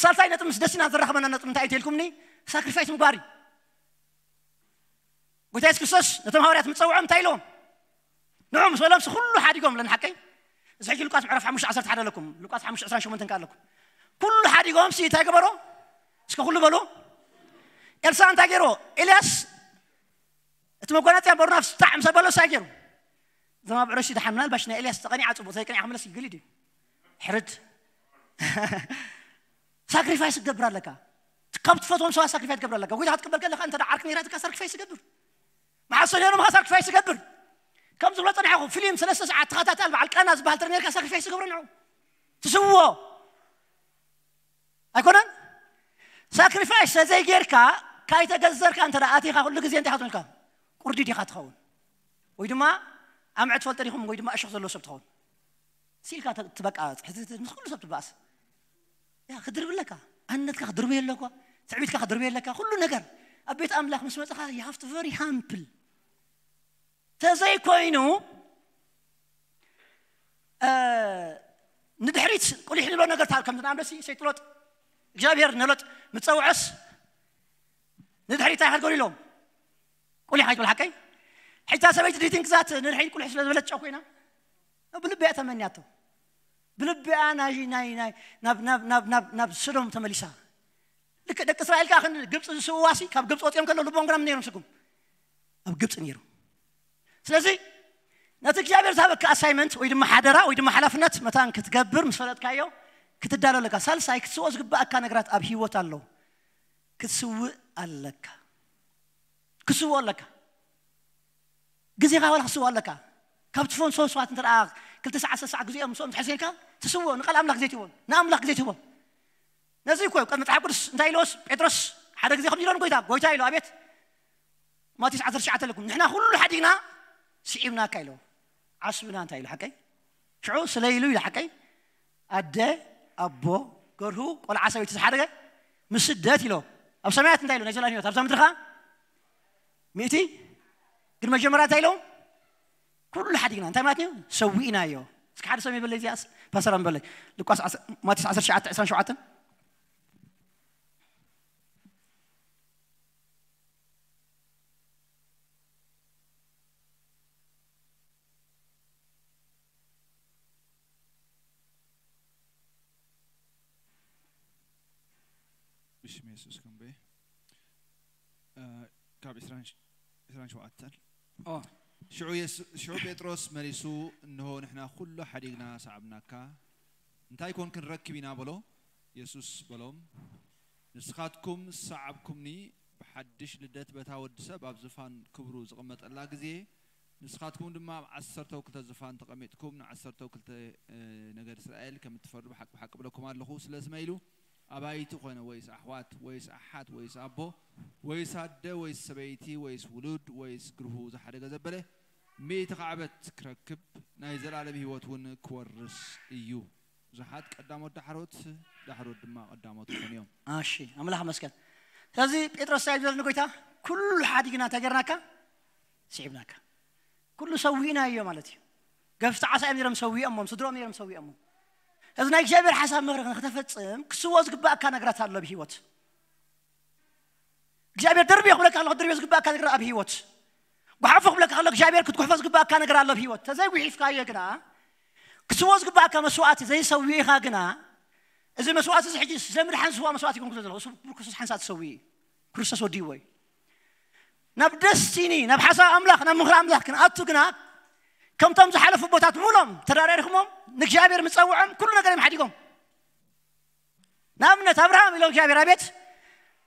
ሳልሳይ ነጥብ ምስ ደስና ዘራኽበና ነጥብ እንታይ እዩ ተልኩምኒ ሳክሪፋይስ ምግባር እዩ ጎይታ የሱስ ክርስቶስ ነቶም ሃዋርያት ምጸውዖም እንታይ ኢልዎም ንዑ ምስ በሎም ኩሉ ሓዲጎም ለንሓቀይ እዚ ሕጂ ሉቃስ ምዕራፍ ሓሙሽተ ዓሰርተ ሓደ ኣለኩም ሉቃስ ሓሙሽተ ዕስራን ሸሞንተን ከ ኣለኩም ኩሉ ሓዲጎም ሲ እንታይ ገበሮ እስከ ኩሉ በሉ ኤልሳ እንታይ ገይርዎ ኤልያስ እቲ መጓናፅያ በርናፍ ስታዕ ምስ ኣበሎ ሳይ ገይሩ እዞም ኣብ ዕረሽ ድሓን ምናልባሽ ናይ ኤልያስ ተቐኒዓ ፅቡቕ ዘይቀኒዓ ክምለስ ይግል ድዩ ሕርድ ሳክሪፋይስ ክትገብር ኣለካ እቲ ካብ ትፈትዎም ሰባት ሳክሪፋይ ትገብር ኣለካ። ጎይታ ክትቅበል ከለካ እንተ ደኣ ዓርክ ነይራትካ ሳክሪፋይ ትገብር። መሓሰብ ነይሩ ምኻ ሳክሪፋይ ትገብር። ከም ዝብሎ ጸናሕኹ ፊልም ሰለስተ ሰዓት ተኸታታል በዓል ቃና ዝበሃል ተር ነርካ ሳክሪፋይ ትገብር ንዑ ትስዎ ኣይኮነን። ሳክሪፋይ ሰዘይ ጌርካ ካይተገዘርካ እንተ ደኣ ኣቲኻ ኩሉ ግዜ እንታይ ክትብልካ ቁርዲ ዲኻ ትኸውን ወይ ድማ ኣምዕ ትፈልጠ ዲኹም ወይ ድማ እሾኽ ዘለዎ ሰብ ትኸውን። ሲልካ ትበቃ። ምስ ኩሉ ሰብ ትበኣስ። ያ ክድርብ ኣለካ። ኣነትካ ክድርብ የለኳ። ትዕቢትካ ክድርብ የለካ። ኩሉ ነገር ኣብ ቤት ኣምላኽ ምስ መጽኻ you have to very humble። ተዘይኮይኑ ንድሕሪት ቁሊሕ ንብሎ ነገር ታል ከም ዝናምደሲ ሰይጥሎጥ እግዚኣብሔር ነሎጥ ምጸውዐስ ንድሕሪት እንታይ ሓድገሩ ኢሎም ቁሊሕ ኣይትብል ሓቀይ። ሕጂ እታ ሰበይቲ ድሪቲን ግዛት ንድሕሪት ቁሊሕ ስለ ዝበለት ጨው ኮይና ብልቢያ ተመንያቶ። ብልቢያ ናይ ናይ ናይ ናብ ናብ ናብ ናብ ናብ ስዶም ተመሊሳ። ልክ ደቂ እስራኤል ከዓ ክንዲ ግብፂ ዝስውዋሲ ካብ ግብፂ ወፂኦም ከሎ ልቦም ግና ምን ነይሮም ስጉም ኣብ ግብፂ ነይሩ። ስለዚ ነቲ እግዚኣብሔር ዝሃበካ ኣሳይመንት ወይ ድማ ሓደራ ወይ ድማ ሓላፍነት መታን ክትገብር ምስ ፈለጥካዮ ክትዳሎ ኣለካ። ሳልሳይ ክትስዎ ዝግባኣካ ነገራት ኣብ ህይወት ኣሎ። ክትስውእ ኣለካ። ክስዎ ኣለካ። ግዜኻ ዋላ ክስዎ ኣለካ። ካብ ትፈን ሰው ሰባት እንተ ክልተ ሰዓት ሰዓት ግዜኦም ምስኦም ትሕዝ ኢልካ ትስዎ ንቃል ኣምላኽ ግዜ ትህቦም ንኣምላኽ ግዜ ትህቦም። ነዚ እኮ እዩ መጽሓፍ ቅዱስ እንታይ ኢሎስ ጴጥሮስ ሓደ ግዜ ከም ኢሎን ጎይታ ጎይታ ኢሎ ኣቤት ማቴዎስ ዓሰርተ ትሽዓተ ኣለኩም ንሕና ኩሉ ሓዲግና ስዒብናካ ኢሎ። ዓስብና እንታይ ኢሎ ሓቀይ ሽዑ ስለ ኢሉ ኢሎ ሓቀይ ኣደ ኣቦ ገርሁ ቆልዓ ሰበይቲ ዝሓደገ ምስ ስደት ኢሎ ኣብ ሰማያት እንታይ ኢሎ ናይ ዘላለም ህይወት ኣብዛ ምድርኻ ሚእቲ ግን መጀመርያ እንታይ ኢሎም ኩሉ ሓዲግና እንታይ ማለት እዩ ሰዊእናዮ። እስኪ ሓደ ሰብ ይበለይ እዚኣስ ፓስተር ኣንበለይ ሉቃስ ማቴዎስ ዓሰርተ ትሽዓተ ዕስራን ሸውዓተን ብሽም የሱስ ክንበ ካብ ዕስራን ሸውዓተን ሽዑ ጴጥሮስ መሊሱ እንሆ ንሕና ኩሉ ሓዲግና ሰዓብናካ እንታይ ኮን ክንረክብ ኢና በሎ። የሱስ በሎም ንስኻትኩም ሰዓብኩምኒ ብሓድሽ ልደት በታ ወዲ ሰብ ኣብ ዝፋን ክብሩ ዝቕመጠላ ግዜ ንስኻትኩም ድማ ኣብ ዓሰርተው ክልተ ዝፋን ተቐሚጥኩም ንዓሰርተው ክልተ ነገድ እስራኤል ከም እትፈርዱ ብሓቂ ብሓቂ ብለኩም ኣለኹ። ስለ ስመ ኢሉ ኣባይቲ ኾነ ወይስ ኣሕዋት ወይስ ኣሓት ወይስ ኣቦ ወይስ ኣደ ወይስ ሰበይቲ ወይስ ውሉድ ወይስ ግርሁ ዝሓደገ ዘበለ ሚእቲ ካዕበት ክረክብ ናይ ዘላለም ህይወት እውን ክወርስ እዩ። ብዙሓት ቀዳሞት ዳሕሮት ዳሕሮት ድማ ቀዳሞት ይኾኑ እዮም። እሺ ኣምላኽ መስገን። ስለዚ ጴጥሮስ እንታይ ዝብል ንጎይታ ኩሉ ሓዲግና እንታይ ጌርናካ ስዒብናካ ኩሉ ሰዊእናዮ ማለት እዩ። ገፍቲ ዓሳ እዮም ነይሮም ሰዊኦሞም፣ ስድሮም ነይሮም ሰዊኦሞም። እዚ ናይ እግዚኣብሔር ሓሳብ ምኽሪ ንክተፈጽም ክስዎ ዝግባእካ ነገራት ኣሎ ኣብ ህይወት። እግዚኣብሔር ደርብዮ ክብለካ ኣሎ፣ ክትደርብዮ ዝግባእካ ነገር ኣብ ህይወት። ጓሓፎ ክብለካ ኣሎ፣ እግዚኣብሔር ክትጉሕፎ ዝግባእካ ነገር ኣሎ ኣብ ህይወት። ተዘይጉሒፍካዮ ግና ክስዎ ዝግባእካ መስዋእቲ ዘይሰዊእኻ ግና እዚ መስዋእቲ እዚ ሕጂ ስለምድሓን ዝስዋ መስዋእቲ ይኮንኩ ዘሎ እሱ ብክርስቶስ ሓንሳእ ትሰዊ እዩ። ክርስቶስ ወዲዎ እዩ። ናብ ደስቲኒ ናብ ሓሳብ ኣምላኽ ናብ ምኽሪ ኣምላኽ ክንኣቱ ግና ከምቶም ዝሓለፉ ቦታት ሙሎም ተዳራሪኹሞም ንእግዚኣብሔር ምፀውዖም ኩሉ ነገር እዮም ሓዲጎም። ንኣብነት ኣብርሃም ኢሎ እግዚኣብሔር ኣቤት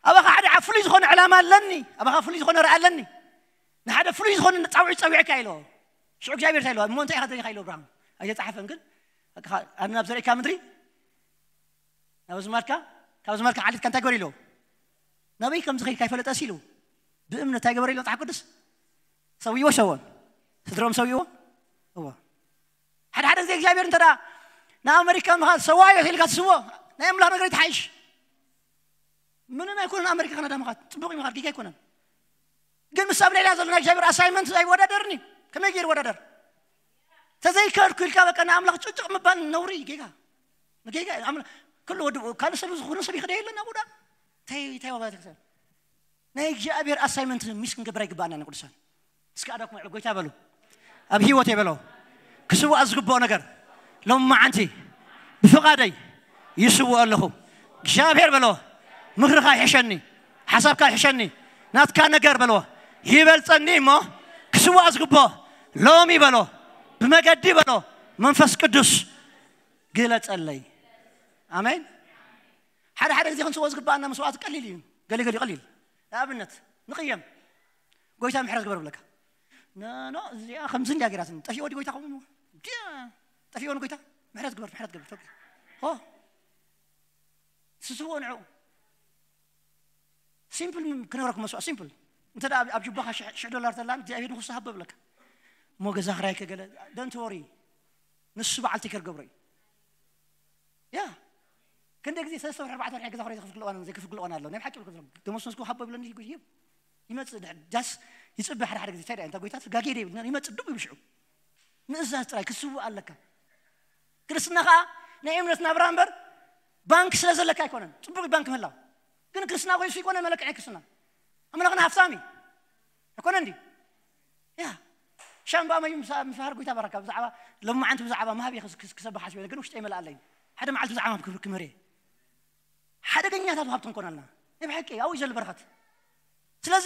ኣባኻ ሓደ ፍሉይ ዝኾነ ዕላማ ኣለኒ ኣባኻ ፍሉይ ዝኾነ ርኣ ኣለኒ ንሓደ ፍሉይ ዝኾነ ፃውዒ ፀዊዕካ ኢሎ። ሽዑ እግዚኣብሔር እንታይ ኢሎ እሞ እንታይ ኢኻ ደሊኻ ኢሎ ኣብርሃም ኣይተፃሓፈን ግን ኣነ ናብ ዘርእካ ምድሪ ናብ ዝማድካ ካብ ዝማድካ ዓሊትካ እንታይ ገበረ ኢሎ ናበይ ከም ዝኸይድካ ይፈለጠ ሲሉ ብእምነት እንታይ ገበረ ኢሎ መፅሓፍ ቅዱስ ሰውይዎ ሰዎን ስድሮም ሰውይዎ እዎ ሓደ ሓደ ግዜ እግዚኣብሔር እንተ ንኣመሪካ ምኻድ ሰዋዮ ኢልካ ትስዎ ናይ ኣምላኽ ነገር ይትሓይሽ ምንም ኣይኮነን ኣመሪካ ካናዳ ምኻድ ፅቡቅ እዩ ምኻድ ጌጋ ኣይኮነን ግን ምስ ኣብ ሌላ ዘሎ ናይ እግዚኣብሔር ኣሳይመንት ኣይወዳደርን እዩ ከመይ ገይር ወዳደር ተዘይከድኩ ኢልካ በቃ ንኣምላኽ ጭጭቕ ምባል ነውሪ እዩ ጌጋ ጌጋ ኩሉ ወዲ ካልእ ሰብ ዝኾነ ሰብ ይኽደ የለን ኣብኡ ዳ እንታይ እንታይ ዋጋ ተክሰብ ናይ እግዚኣብሔር ኣሳይመንት ሚስ ክንገብር ኣይግባኣና ንቅዱሳን እስኪ ኣዳኩም ዕል ጎይታ በሉ ኣብ ህይወት የበሎ ክስዋእ ዝግብኦ ነገር ሎም መዓንቲ ብፍቓደይ ይስውኦ ኣለኹ እግዚኣብሔር በሎ ምኽርኻ ይሕሸኒ ሓሳብካ ይሕሸኒ ናትካ ነገር በሎ ይበልፀኒ እሞ ክስዋእ ዝግብኦ ሎሚ በሎ ብመገዲ በሎ መንፈስ ቅዱስ ግለፀለይ ኣሜን ሓደ ሓደ ግዜ ክንስዎ ዝግባኣና መስዋእቲ ቀሊል እዩ። ገሊገሊ ቀሊል። ንኣብነት ንቕየም፣ ጎይታ ምሕረት ግበር ብለካ። ኖ ኖ፣ እዚኣ ከምዚ እንዲያ ገይራትኒ። ጠፊኦ ዲ ጎይታ ከምኡ? ዲያ ጠፊኦ ንጎይታ? ምሕረት ግበር፣ ምሕረት ግበር። ሆ ስስዎ ንዑ። ሲምፕል ክነግረኩም መስዋእቲ ሲምፕል። እንተ ደኣ ኣብ ጅባኻ ሽሕ ዶላር ተላን እግዚኣብሔር ንክሱ ሃቦ ይብለካ። እሞ ገዛ ክራይ ከገለ፣ ደንት ወሪ፣ ንሱ በዓል ቴከር ገብሮ እዩ። ያ ክንደ ግዜ ሰለስተ ወርሒ ኣርባዕተ ወርሒ ገዛ ክራይ ዝኽፍል እዋን ዘይክፍል እዋን ኣሎ። ናይ ብሓቂ ይብለኩም ዘለኹ። ደሞዝ መስኮ ሃቦ ይብለኒ ይጉድ ይብ ይመጽእ ድሕ- ዳስ ይጽበ ሓደ ሓደ ግዜ እንታይ እንታይ ጎይታ ጋጌ ደይ ነር ይመጽእ ድቡ ይብሽዑ። ምእዛዝ ጥራይ ክስውእ ኣለካ። ክርስትና ከዓ ናይ እምነት ናብራ እምበር ባንክ ስለ ዘለካ ኣይኮነን። ጽቡቅ ባንክ ምህላው ግን ክርስትና ኮይሱ ይኮነ መለክዒ ክርስትና ኣምላኽና ሃፍታም እዩ። ኣይኮነ እንዲ ያ ሻምባ መዩ ምፍሃር ጎይታ በረካ ብዛዕባ ሎማዓንቲ ብዛዕባ ማህብ ክሰብሓስ ግን ውሽጠ ይመልኣለይ። ሓደ መዓልቲ ብዛዕባ ክምህር ሓደገኛታት ውሃብቲ ንኮን ኣለና። ናይ ብሓቂ ኣብኡ እዩ ዘሎ በረኸት። ስለዚ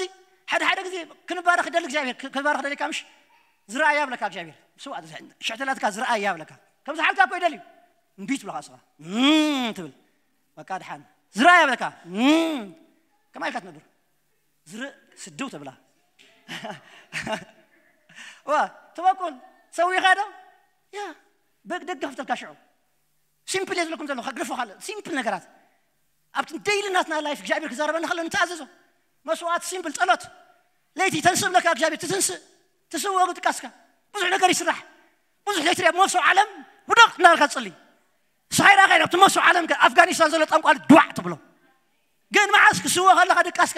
ሓደ ሓደ ግዜ ክንባረኽ ደሊ እግዚኣብሔር፣ ክንባረኽ ደሊካ ምሽ ዝረኣያ ብለካ እግዚኣብሔር። ስዋ ሽዕተላትካ ዝረኣያ ብለካ። ከም ዝሓልካ እኮ ይደልዩ። እምቢ ትብለካ እስኻ። እም ትብል። በቃ ድሓን ዝረኣያ ብለካ። እም ከማይ ኢልካ ትነብር። ዝርእ ስድው ተብላ። ዋ ትበቁል ሰዊኻ ዶ ያ በግ ደገ ክፍተልካ ሽዑ ሲምፕል እየ ዝለኩም ዘለኹ ከግድፎ ካልእ ሲምፕል ነገራት ኣብቲ ደይሊ ናትና ላይፍ እግዚኣብሔር ክዛረበና ከሎ ንተኣዘዞ። መስዋዕት ሲምፕል ጸሎት። ለይቲ ተንስእ ብለካ እግዚኣብሔር ትትንስእ ትስወ ድቃስካ ብዙሕ ነገር ይስራሕ። ብዙሕ ለይቲ ኣብ መሶብ ዓለም ውደቕ እናበልካ ትጽሊ። ሳይራ ከይድ ኣብቲ መሶብ ዓለም ከ ኣፍጋኒስታን ዘሎ ጠንቋል ድዋዕ ትብሎ። ግን መዓስ ክስወ ከለካ ድቃስካ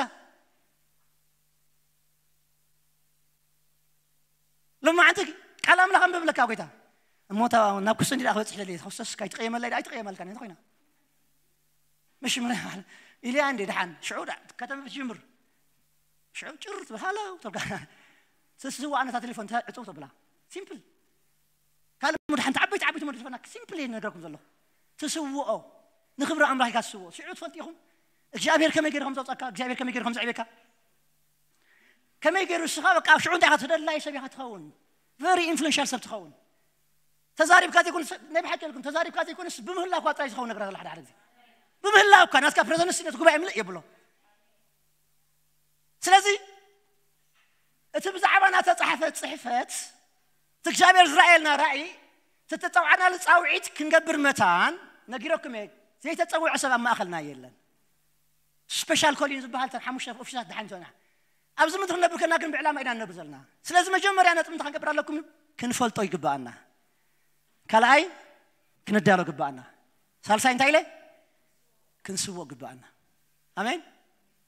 ሎማዓንቲ ቃል ኣምላኽ ኣንብብለካ ጎይታ። እሞ እታ ናብ ክሱ እንዲ ክበፅሕ ደልየ ተኸሰስ ካይትቀየመለይ ኣይትቀየመልካ እንተ ኮይና ምሽ ምን ኢልያ እንዴ ድሓን ሽዑ ዳ ከተንብብ ትጅምር። ሽዑ ጭር ትብል ሃለው ተብልካ። ስስዋ ኣነታ ቴሌፎን ዕፅው ተብላ። ሲምፕል። ካልእ ምድሓን ዓበይቲ ዓበይቲ መድረፈና ሲምፕል እየ ነገርኩም ዘለኹ። ትስውኦ ንክብሪ ኣምላኽ ኢካ ትስውኦ። ሽዑ ትፈልጡ ኢኹም እግዚኣብሔር ከመይ ገይሩ ከም ዘውፀካ እግዚኣብሔር ከመይ ገይሩ ከም ዘዕቤካ ከመይ ገይሩ እስኻ በቃ ኣብ ሽዑ እንታይ ኢኻ ተደላይ ሰብ ኢኻ ትኸውን። ቨሪ ኢንፍሉንሻል ሰብ ትኸውን። ተዛሪብካ ዘይኮነስ ናይ ብሓቂ ልኩም ተዛሪብካ ዘይኮነስ ብምህላው እኳ ጥራይ ዝኸውን ነገራት ኣለ ሓደ ሓደ ግዜ ብምህላው እኳ ናትካ ፕሬዘንስ ነቲ ጉባኤ ምልእ የብሎ። ስለዚ እቲ ብዛዕባ ናተፃሓፈ ፅሕፈት እቲ እግዚኣብሔር ዝረኣየልና ራእይ ተተፀውዓናሉ ፃውዒት ክንገብር መታን ነጊረኩም እየ። ዘይተፀውዐ ሰብ ኣብ ማእኸልና የለን። ስፔሻል ኮሊን ዝበሃል ተን ሓሙሽተ ኦፊሳት ድሓን ይተና ኣብዚ ምድሪ ክነብር ከና ግን ብዕላማ ኢና ንነብር ዘለና። ስለዚ መጀመርያ ነጥብ እንታይ ክንገብር ኣለኩም እዩ? ክንፈልጦ ይግባኣና። ካልኣይ ክንዳሎ ግባኣና። ሳልሳይ እንታይ ኢለ? ክንስዎ ግባኣና። ኣሜን።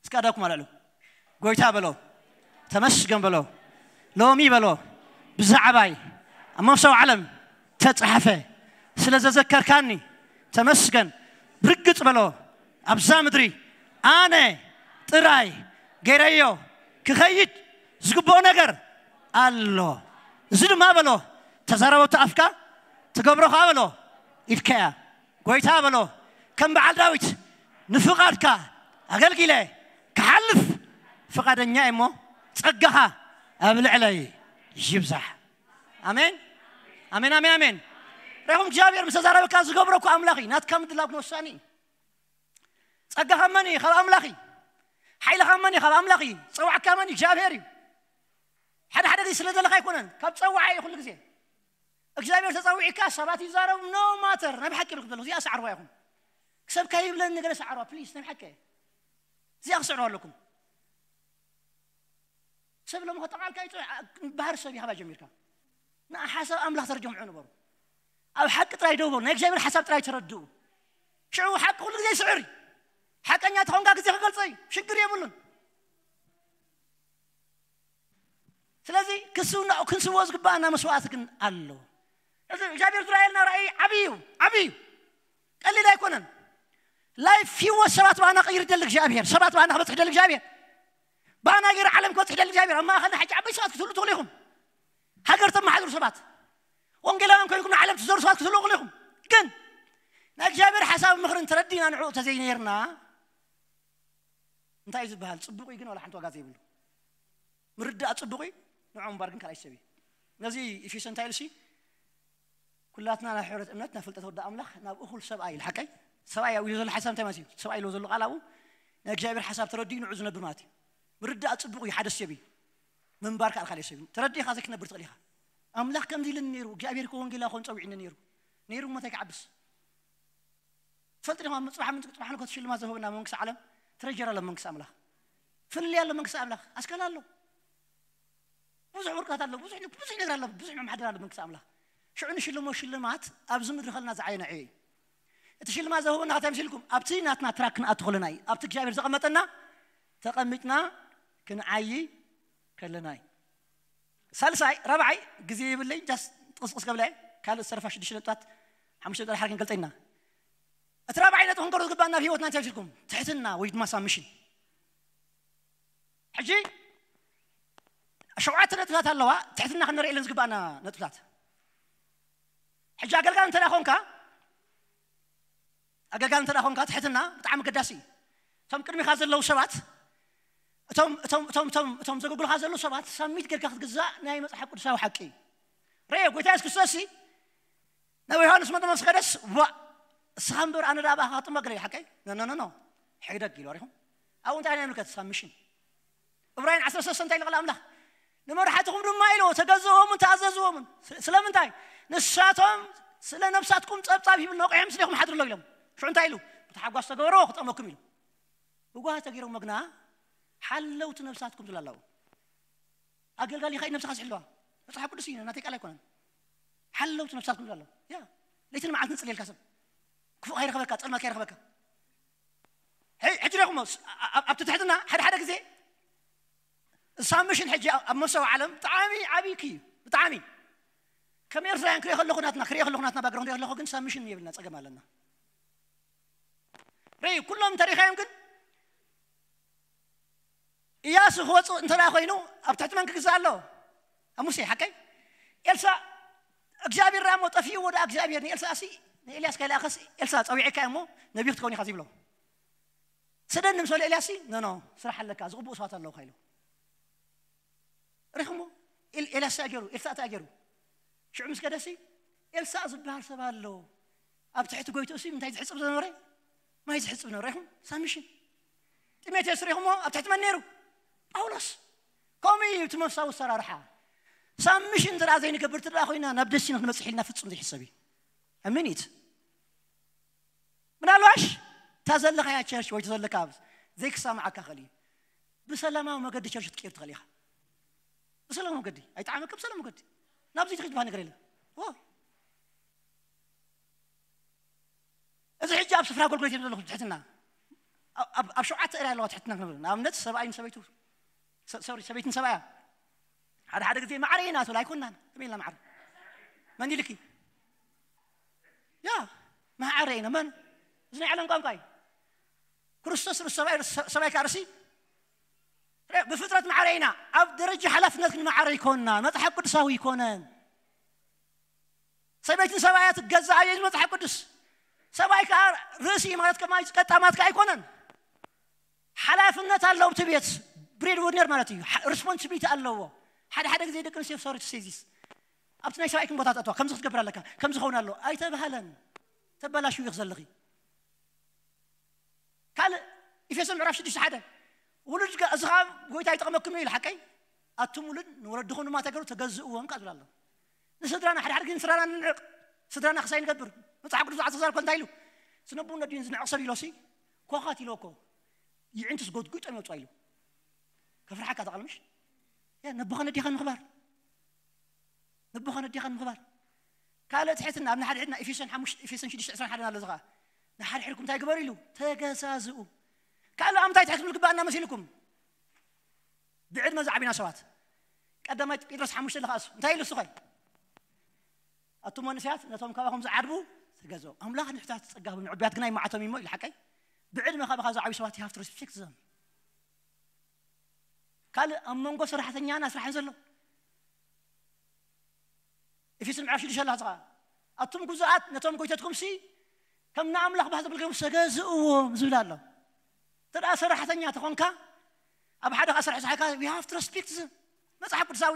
እስካ ዳኩም ኣልዕሉ። ጎይታ በሎ፣ ተመስገን በሎ፣ ሎሚ በሎ ብዛዕባይ ኣብ መፍሰው ዓለም ተጻሓፈ ስለ ዘዘከርካኒ ተመስገን። ብርግጽ በሎ ኣብዛ ምድሪ ኣነ ጥራይ ገይረዮ ክኸይድ ዝግብኦ ነገር ኣሎ። እዚ ድማ በሎ ተዛረበቱ ኣፍካ ትገብሮ ከኣ በሎ ኢድካያ። ጎይታ በሎ ከም በዓል ዳዊት ንፍቓድካ ኣገልጊለ ክሓልፍ ፍቓደኛ እየ እሞ ጸጋኻ ኣብ ልዕለይ ይብዛሕ። ኣሜን ኣሜን ኣሜን ኣሜን። ሪኹም እግዚኣብሔር ምስ ተዛረበካ ዝገብረኩ ኣምላኽ እዩ። ናትካ ምድላው ግን ወሳኒ እዩ። ጸጋኻ መን እዩ? ካብ ኣምላኽ እዩ። ሓይልኻ መን እዩ? ካብ ኣምላኽ እዩ። ጸዋዕካ መን እዩ? እግዚኣብሔር እዩ። ሓደ ሓደ ግዜ ስለ ዘለካ ኣይኮነን፣ ካብ ጸዋዓ እዩ ኩሉ ግዜ። እግዚኣብሔር ተጸዊዕካ ሰባት ይዛረቡ ኖ ማተር ናይ ብሓቂ ኢልኩም ዘለኹ እዚኣ ሰዓርዋ ኢኹም። ክሰብካ ይብለኒ ነገረ ሰዓርዋ ፕሊስ ናይ ብሓቂ እዚኣ ክስዕርዋ ኣለኩም። ሰብ ሎም ከጠቓልካ ይጽ ባህር ሰብ ይሃባ ጀሚርካ ንሓሳብ ኣምላኽ ተርጀምዑ ነበሩ። ኣብ ሓቂ ጥራይ ደውበሩ ናይ እግዚኣብሔር ሓሳብ ጥራይ ተረድኡ። ሽዑ ሓቂ ኩሉ ግዜ ይስዕር እዩ። ሓቀኛ ተኾንካ ግዜ ክገልጸ እዩ። ሽግር የብሉን። ስለዚ ክንስውናኡ ክንስዎ ዝግባኣና መስዋዕቲ ግን ኣሎ። እዚ እግዚኣብሔር ዝረኣየልና ራእይ ዓብዪ እዩ። ዓብዪ እዩ። ቀሊል ኣይኮነን። ላይፍ ህይወት ሰባት ባና ቀይር ደል እግዚኣብሔር ሰባት ባና ክበፅሕ ደል እግዚኣብሔር ባና ገይር ዓለም ክበፅሕ ደል እግዚኣብሔር ኣብ ማእኸልና ሕጂ ዓበይ ሰባት ክትህሉ ትኽእሉ ኢኹም። ሃገር ተመሓድሩ ሰባት ወንጌላውያን ኮይንኩም ንዓለም ትዘሩ ሰባት ክትህሉ ትኽእሉ ኢኹም። ግን ናይ እግዚኣብሔር ሓሳብ ምኽርን ተረዲና ንዕኡ ተዘይነይርና እንታይ እዩ ዝበሃል? ጽቡቕ እዩ ግን ዋላ ሓንቲ ዋጋ ዘይብሉ። ምርዳእ ጽቡቕ እዩ፣ ንዕኡ ምባር ግን ካልኣይ ሰብ እዩ። ነዚ ኢፌሶ እንታይ ኢሉ ሲ? ኩላትና ናይ ሕብረት እምነት ናይ ፍልጠት ወዲ ኣምላኽ ናብ እኹል ሰብኣይ ኢሉ ሓቀይ ሰብኣይ ኢሉ ዘሎ ሓሳብ እንታይ ማለት እዩ? ሰብኣይ ኢሉ ዘሎ ቃል ኣብኡ ናይ እግዚኣብሔር ሓሳብ ተረዲኡ ንዑ ዝነብር ማለት እዩ። ምርዳእ ጽቡቕ እዩ፣ ሓደ ሰብ እዩ። ምንባር ከኣ ካልእ ሰብ እዩ። ተረዲኻ ዘይክነብር ትኽእል ኢኻ። ኣምላኽ ከምዚ ኢልኒ ነይሩ፣ እግዚኣብሔር ከ ወንጌላ ኮን ጸዊዕኒ ነይሩ። ነይሩ እሞ እንታይ ክዓብስ? ትፈልጥ ዲኻ? ጽባሕ ምን ጽባሕ ንኮት ሽልማት ዝህብና መንግስቲ ዓለም ትረጀር ኣሎ መንግስቲ ኣምላኽ። ፍልልይ ኣሎ መንግስቲ ኣምላኽ። ኣስከላ ኣሎ። ብዙሕ ወርቅታት ኣሎ፣ ብዙሕ ብዙሕ ነገር ኣሎ፣ ብዙሕ መማሕደር ኣሎ መንግስቲ ኣምላኽ። ሽዑ ንሽልሞ ሽልማት ኣብዚ ምድሪ ከለና ዝዓየነ ዕዮ እዩ። እቲ ሽልማት ዝህብና እንታይ መሲልኩም? ኣብቲ ናትና ትራክ ክንኣቱ ከለና እዩ። ኣብቲ እግዚኣብሔር ዘቐመጠና ተቐሚጥና ክንዓዪ ከለና እዩ። ሳልሳይ፣ ራብዓይ፣ ግዜ ይብለይ፣ ጃስት ጥቕስጥቕስ ከብለ፣ ካልእ ዝተረፋ ሽዱሽተ ነጥብታት፣ ሓሙሽተ ነጥቢ ሓደ ክንገልጸ ኢና። እቲ ራብዓይ ነጥቢ ክንገሮ ዝግባና ኣብ ህይወትና እንታይ መሲልኩም? ትሕትና ወይ ድማ ሳብሚሽን። ሕጂ ሸውዓተ ነጥብታት ኣለዋ፣ ትሕትና ክንርኢ ኢለን ዝግባኣና ነጥብታት። ሕጂ ኣገልጋሊ እንተ ደኣ ኾንካ፣ ኣገልጋሊ እንተ ደኣ ኾንካ፣ ትሕትና ብጣዕሚ ኣገዳሲ እዩ። እቶም ቅድሚኻ ዘለዉ ሰባት፣ እቶም፣ እቶም፣ እቶም፣ እቶም፣ እቶም ዘገልግሉኻ ዘለዉ ሰባት፣ ሳሚት ጌርካ ክትግዛእ ናይ መጽሓፍ ቅዱሳዊ ሓቂ እዩ። ርኤ፣ ጎይታ የሱስ ክርስቶስ ሲ ናብ ዮሃንስ መጥምቕ ምስ ከደስ፣ "ዋእ፣ እስኻ እምበር ኣነ ደኣ ብኣኻ ክጥመቕ ገለ ሓቀይ?" "ኖ፣ ኖ፣ ኖ፣ ኖ፣ ሕግደግ" ኢሉ ኣሪኹም። ኣብኡ እንታይ ናይ ምልከት? ሳብሚሽን። ዕብራውያን ዓሰርተ ሰለስተ እንታይ ኢሉ ቃል ኣምላኽ? "ንመራሕትኹም ድማ" ኢሉ፣ "ተገዝእዎምን ተኣዘዝዎምን። ስ-፣ ስለምንታይ? ንሳቶም ስለ ነብሳትኩም ጸብጻብ ሂብሉ ነቒሖም ምስሌኹም ሓድሩ ኣሎ" ኢሎም። ሽዑ እንታይ ኢሉ? "ብታሕጓስ ተገበርዎ ክጠመኩም" ኢሉ። ብጓህ ተገይሮም መግና ሓለውቲ ነብሳትኩም ዝላላው። ኣገልጋሊ ኸይ ነብስኻ ዝሕልዋ። መጽሓፍ ቅዱስ እዩ፣ ናተይ ቃል ኣይኮነን። ሓለውቲ ነብሳትኩም ዝላላው። ያ፣ ለይትን መዓልትን ጽልየልካ ሰብ። ክፉእ ከይረኸበካ፣ ጸልማት ከይረኸበካ። ሕይ-፣ ሕጂ ዲኹም ስ-፣ ኣ-፣ ኣ-፣ ኣብቲ ትሕትና ሓደ ሓደ ግዜ ሳብሚሽን ሕጂ ኣብ፣ ኣብ መሰው ዓለም ብጣዕሚ ዓብዪ ክዩ፣ ብጣዕሚ። ከም ኤርትራውያን ክሪኦ ከለኹ ናትና፣ ክሪኦ ከለኹ ናትና ባክግራውንድ ክሪኦ ከለኹ ግን ሳብሚሽን የብልና፣ ጸገም ኣለና። ርእ፣ ኩሎም ተሪኻዮም ግን ኢያሱ ክወፅእ እንተ ደኣ ኮይኑ ኣብ ትሕቲ መን ክግዛእ ኣለዎ? ኣብ ሙሴ፣ ሓቀይ? ኤልሳዕ እግዚኣብሔር ደኣ እሞ ጠፊእዎ ደኣ እግዚኣብሔር ንኤልሳዕ ሲ፣ ንኤልያስ ከይለኣኸስ ኤልሳዕ ጸዊዕካ እሞ ነቢይ ክትከውን ኢኻ ዝብሎ። ስደኒ ምስ በሎ ኤልያስ ሲ፣ ኖ፣ ኖ፣ ስራሕ ኣለካ፣ ዝቕብኡ ሰባት ኣለውካ ኢሉ። ርኢኹሞ? ኤል-፣ ኤልያስ እንታይ ገይሩ? ኤልሳዕ እንታይ ገይሩ? ሽዑ ምስ ከደሲ፣ ኤልሳዕ ዝበሃል ሰብ ኣሎ። ኣብ ትሕቲ ጎይትኡ ሲ እንታይ ዝሕጽብ ዝነበረ? ማይ ዝሕጽብ ነበረ። ርኢኹም? ሳብሚሽን። ጢሞቴዎስ ርኢኹሞ? ኣብ ትሕቲ መን ነይሩ? ጳውሎስ። ከምኡ እዩ እቲ መንፈሳዊ ኣሰራርሓ። ሳብሚሽን እንተ ደኣ ዘይንገብር እንተ ደኣ ኮይና፣ ናብ ደስቲና ክንበጽሕ ኢልና ፍጹም ዘይሕሰብ እዩ። ኣሜን። ምናልባሽ እታ ዘለኻያ ቸርች ወይ እታ ዘለካ ኣብ ዘይክሰማዓካ ክእል እዩ። ብሰላማዊ መገዲ ቸርች ክትቅይር ትኽእል ኢኻ። ብሰላማዊ መገዲ። ኣይጠዓመካ ብሰላማዊ መገዲ። ናብዚ ትኺድ ዝበሃል ነገር የለን። ዎ። እዚ ሕጂ ኣብ ስፍራ ኣገልግሎት እዮም ዘለኹ ትሕትና። ኣብ፣ ኣብ፣ ኣብ ሸውዓተ ኤርያ ኣለዋ ትሕትና ክንብል። ንኣብነት ሰብኣይን ሰበይቱ፣ ሰ-፣ ሶሪ፣ ሰበይትን ሰብኣያ። ሓደ ሓደ ግዜ ማዕረ ኢና ትብል ኣይኮናን። ከመይ ኢልና ማዕረ? መን ኢልኪ? ያ፣ ማዕረ ኢና። መን? እዚ ናይ ዓለም ቋንቋ እዩ። ክርስቶስ ርእሲ ሰብኣይ፣ ሰብኣይ ከኣ ርእሲ። ብፍጥረት ማዕረ ኢና። ኣብ ደረጃ ሓላፍነት ግን ማዕረ ኣይኮናን። መጽሓፍ ቅዱሳዊ ኣይኮነን። ሰበይትን ሰብኣያ ትገዛእ እየ ዝብል መጽሓፍ ቅዱስ። ሰብኣይ ከኣ ርእሲ ማለት ከማይ ቀጣማት ከኣ ኣይኮነን። ሓላፍነት ኣለዎ ኣብቲ ቤት። ብሬድ ዊነር ማለት እዩ። ሓ-፣ ሪስፖንሲቢሊቲ ኣለዎ። ሓደ ሓደ ግዜ ደቂ ኣንስትዮ፣ ሶሪ ቱ ሴይ ዚስ፣ ኣብቲ ናይ ሰብኣይክን ቦታ ተእትዋ፣ ከምዚ ክትገብር ኣለካ፣ ከምዚ ክኸውን ኣለዎ ኣይተባህለን። ተበላሽው ኢኺ ዘለኺ። ካልእ ኤፌሶን ምዕራፍ ሽዱሽተ ሓደ፣ ውሉድ ከ-፣ እዚ ኸኣ ጎይታ ይጠቕመኩም እዩ ኢሉ ሓቀይ። ኣቱም ውሉድ ንወለድኹም ድማ እንታይ ገሩ? ተገዝእዎም ከኣ ዝብል ኣሎ። ንስድራና ሓደ ሓደ ግዜ ንስድራና ንንዕቕ። ስድራና ክሳይ ንገብር። መጽሓፍ ቅዱስ ዓሰርተ ክልተ እንታይ ኢሉ? ስነቡ ነዲን ዝንዕቕ ሰብ ኢሎሲ ኮኻት ኢልዎ እኮ። ይዕንትስ ጎድጒጦም ይወጽዋ ኢሉ። ከፍርሓካ ተቓልምሽ? ያ ነቦኻ ነዲኻ ንምኽባር። ነቦኻ ነዲኻ ንምኽባር። ካልእ ትሕትና፣ ኣብ ንሓድሕድና ኤፌሶን ሓሙሽተ፣ ኤፌሶን ሽዱሽተ ዕስራን ሓደን ኣሎ እዚ ኸኣ። ንሓድሕድኩም እንታይ ግበሩ ኢሉ? ተገዛዝኡ። ካልእ ኣብ ምንታይ ትሕት ክንብል ግባኣና መሲልኩም? ብዕድመ ዝዓቢና ሰባት። ቀዳማይ ጴጥሮስ ሓሙሽተ ለኻእሱ። እንታይ ኢሉ እሱ ኸ? ኣቱም መንእሰያት ነቶም ካባኹም ዝዓድቡ ተገዝኡ። ኣምላኽ ንሕታት ጸጋቡ ንዕቡያት ግና ይመዓቶም እዩ እሞ ኢሉ ሓቀይ። ብዕድመ ካባኻ ዝዓብዩ ሰባት you have to respect them። ካልእ ኣብ መንጎ ሰራሕተኛን ኣስራሕን ዘሎ። ኤፌሶን ምዕራፍ ሽዱሽተ ኣሎ ዝኻ። ኣቱም ግዙኣት ነቶም ጎይተትኩም ሲ ከም ንኣምላኽ ባህ ዘብል ገይሮም ዝተገዝእዎም ዝብል ኣሎ። እንተ ደኣ ሰራሕተኛ ተኾንካ፣ ኣብ ሓደ ከኣ ሰራሕ ሰሓካ you have to respect them። መጽሓፍ ቅዱሳዊ።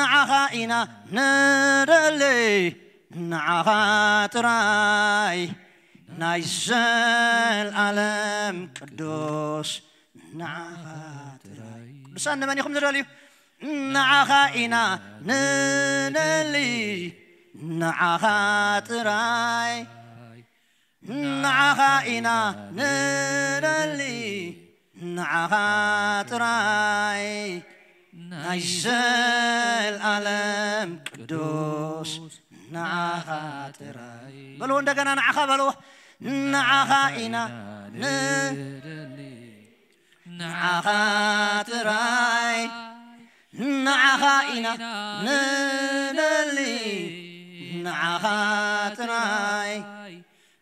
ንዓኻ ኢና ንደሊ፣ ንዓኻ ጥራይ፣ ናይ ዘልኣለም ቅዱስ፣ ንዓኻ ጥራይ። ቅዱሳን ንመን ኢኹም ዝደልዩ? ንዓኻ ኢና ንደሊ፣ ንዓኻ ጥራይ፣ ንዓኻ ኢና ንደሊ፣ ንዓኻ ጥራይ፣ ናይ ዘልኣለም ቅዱስ፣ ንዓኻ ጥራይ። በልዎ እንደገና፣ ንዓኻ በልዎ። ንዓኻ ኢና ንደሊ፣ ንዓኻ ጥራይ፣ ንዓኻ ኢና ንደሊ፣ ንዓኻ ጥራይ፣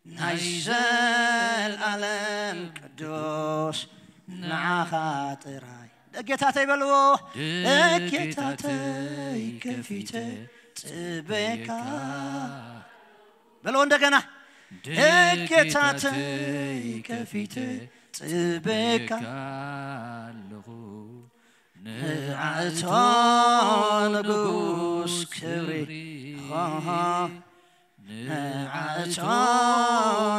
ናይ ዘልኣለም ቅዱስ፣ ንዓኻ ጥራይ። ደጌታተይ በልዎ፣ ደጌታተይ ከፊተ ጽበካ። በልዎ እንደገና፣ ደጌታተይ ከፊተ ጽበካ ኣለኹ። ንዓእቶ ንጉስ ክብሪ፣ ንዓእቶ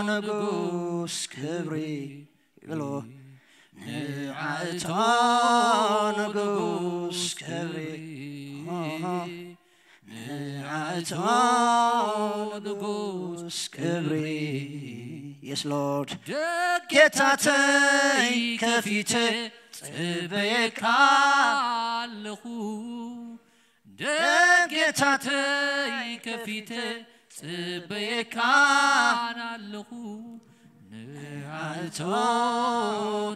ንጉስ ክብሪ። በልዎ፣ ንዓእቶ ንጉስ ክብሪ፣ ንዓእቶ ንጉስ ክብሪ። Yes, Lord. ደገታተይ ከፊተ ጽበየካ ኣለኹ። ደገታተይ ከፊተ ጽበየካ ኣለኹ። ንኣቶ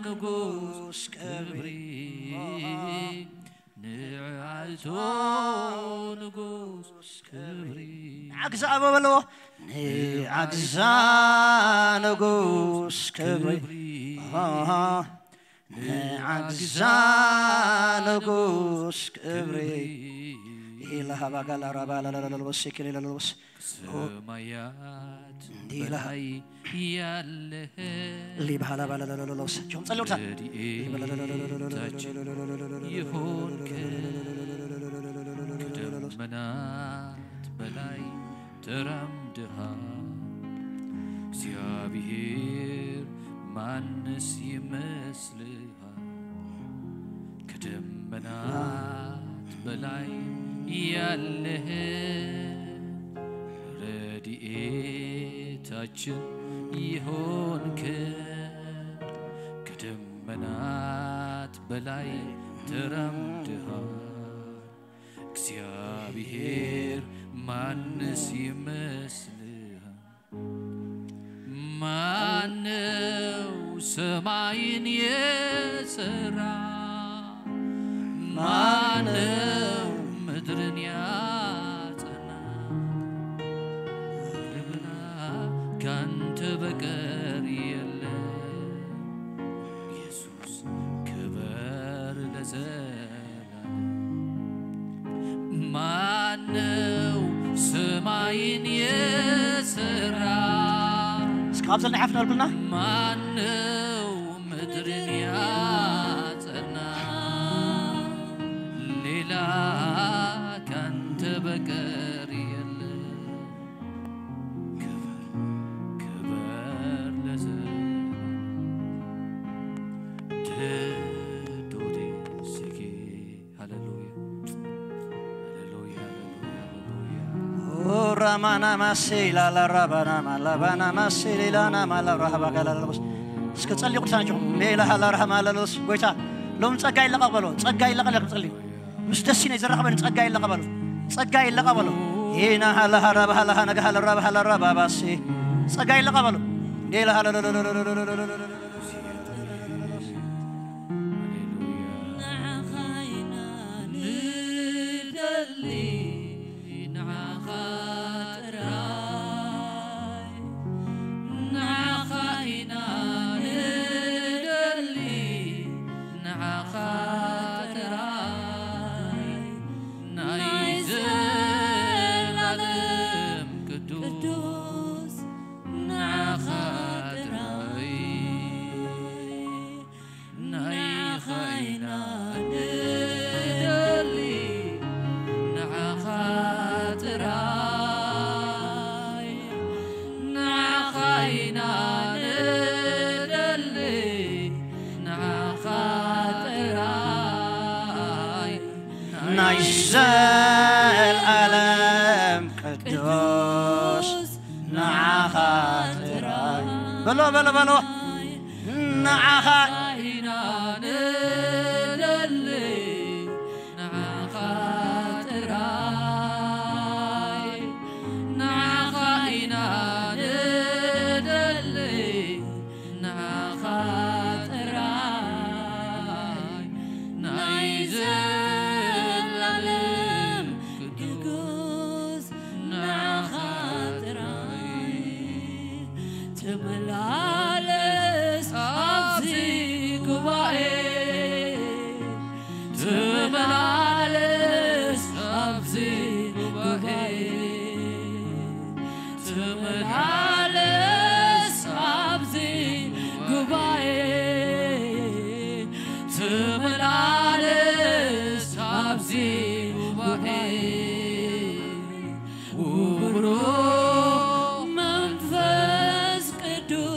ንጉስ ክብሪ፣ ንኣቶ ንጉስ ክብሪ። ንዓግዛ ኣበ በለዎ። ንዓግዛ ንጉስ ክብሪ። ንዓግዛ ንጉስ ክብሪ። ኢላ ሃባ ጋላ ራባ ላላላላ ወሴ ኬሌ ላላ ወስ ሰማያት እንዲህ ይልሃል። በላይ ያለህ ሊባሃላ ባላላላላ ወስ ጆም ጸልዩታ። ረድኤታችን የሆንክ ከደመናት በላይ ተራምደሃል። እግዚአብሔር ማንስ ይመስልሃል? ከደመናት በላይ ያለህ ረድኤታችን የሆንክ ከደመናት በላይ ተራምደሃል። እግዚአብሔር ማንስ ይመስልሃል? ማነው ሰማይን የሰራ? ማነው ምድርን ያጸና? ክብር ካንተ በቀር የለም። ኢየሱስ ክብር ለዘላለም። ማነው ሰማይን የሰራ? እስከ ኣብ ዘለና ሓፍና ኣልኩልና። ማነው ምድርን ያጸና? ሌላ ካንተ በቀር የለም። ክብር፣ ክብር ለዘ-፣ ደዶቴ ስጌ። ሃሌሉያ፣ ሃሌሉያ፣ ሃሌሉያ፣ ሃሌሉያ። ኦ ራማና ማሴ ላላ ራባና ማላባና ማሴ ሌላና ማላ ራሃባ ጋላሎስ። እስከ ጸልዩ ቅዱሳን ኣጆኹም። ሌላ ሃላ ራሃማ ላሎስ። ጎይታ፣ ሎም ጸጋ ይለቐቕ በሎ። ጸጋ ይለቐቕ ኢልኩም ጸልዩ። ምስ ደስ ኢነ ዝራኸበኒ ጸጋ ይለቐቕ በሎ። ጸጋ ይለቐቕ በሎ። ሄና ሃላ ሃራ ባሃላ ሃነጋ ሃላ ራባ ሃላ ራባ ባሴ። ጸጋ ይለቐቕ በሎ። ሌላ ሃላ ንዓኻ ኢና ንደሊ፣ ንዓኻ ጥራይ። ንዓኻ ኢና ንደሊ፣ ንዓኻ ጥራይ። ናይ ዘላለም ቅዱስ ንዓኻ ጥራይ። ንዓኻ ኢና ንደሊ፣ ንዓኻ ጥራይ። ንዓኻ ኢና ንደሊ፣ ንዓኻ ጥራይ። ናይ ዘላለም ቅዱስ ንዓኻ ጥራይ። በሎ፣ በሎ፣ በሎ። ንዓኻ ኢና ንደሊ፣ ንዓኻ ጥራይ። ንዓኻ ኢና ንደሊ፣ ንዓኻ ጥራይ። ናይ ዘላለም ቅዱስ ንዓኻ ጥራይ። ተመላለስ ኣብዚ ጉባኤ፣ ተመላለስ ኣብዚ ጉባኤ፣ ተመላለስ ኣብዚ ጉባኤ፣ ተመላለስ ኣብዚ ጉባኤ። ውብሮ መንፈስ ቅዱስ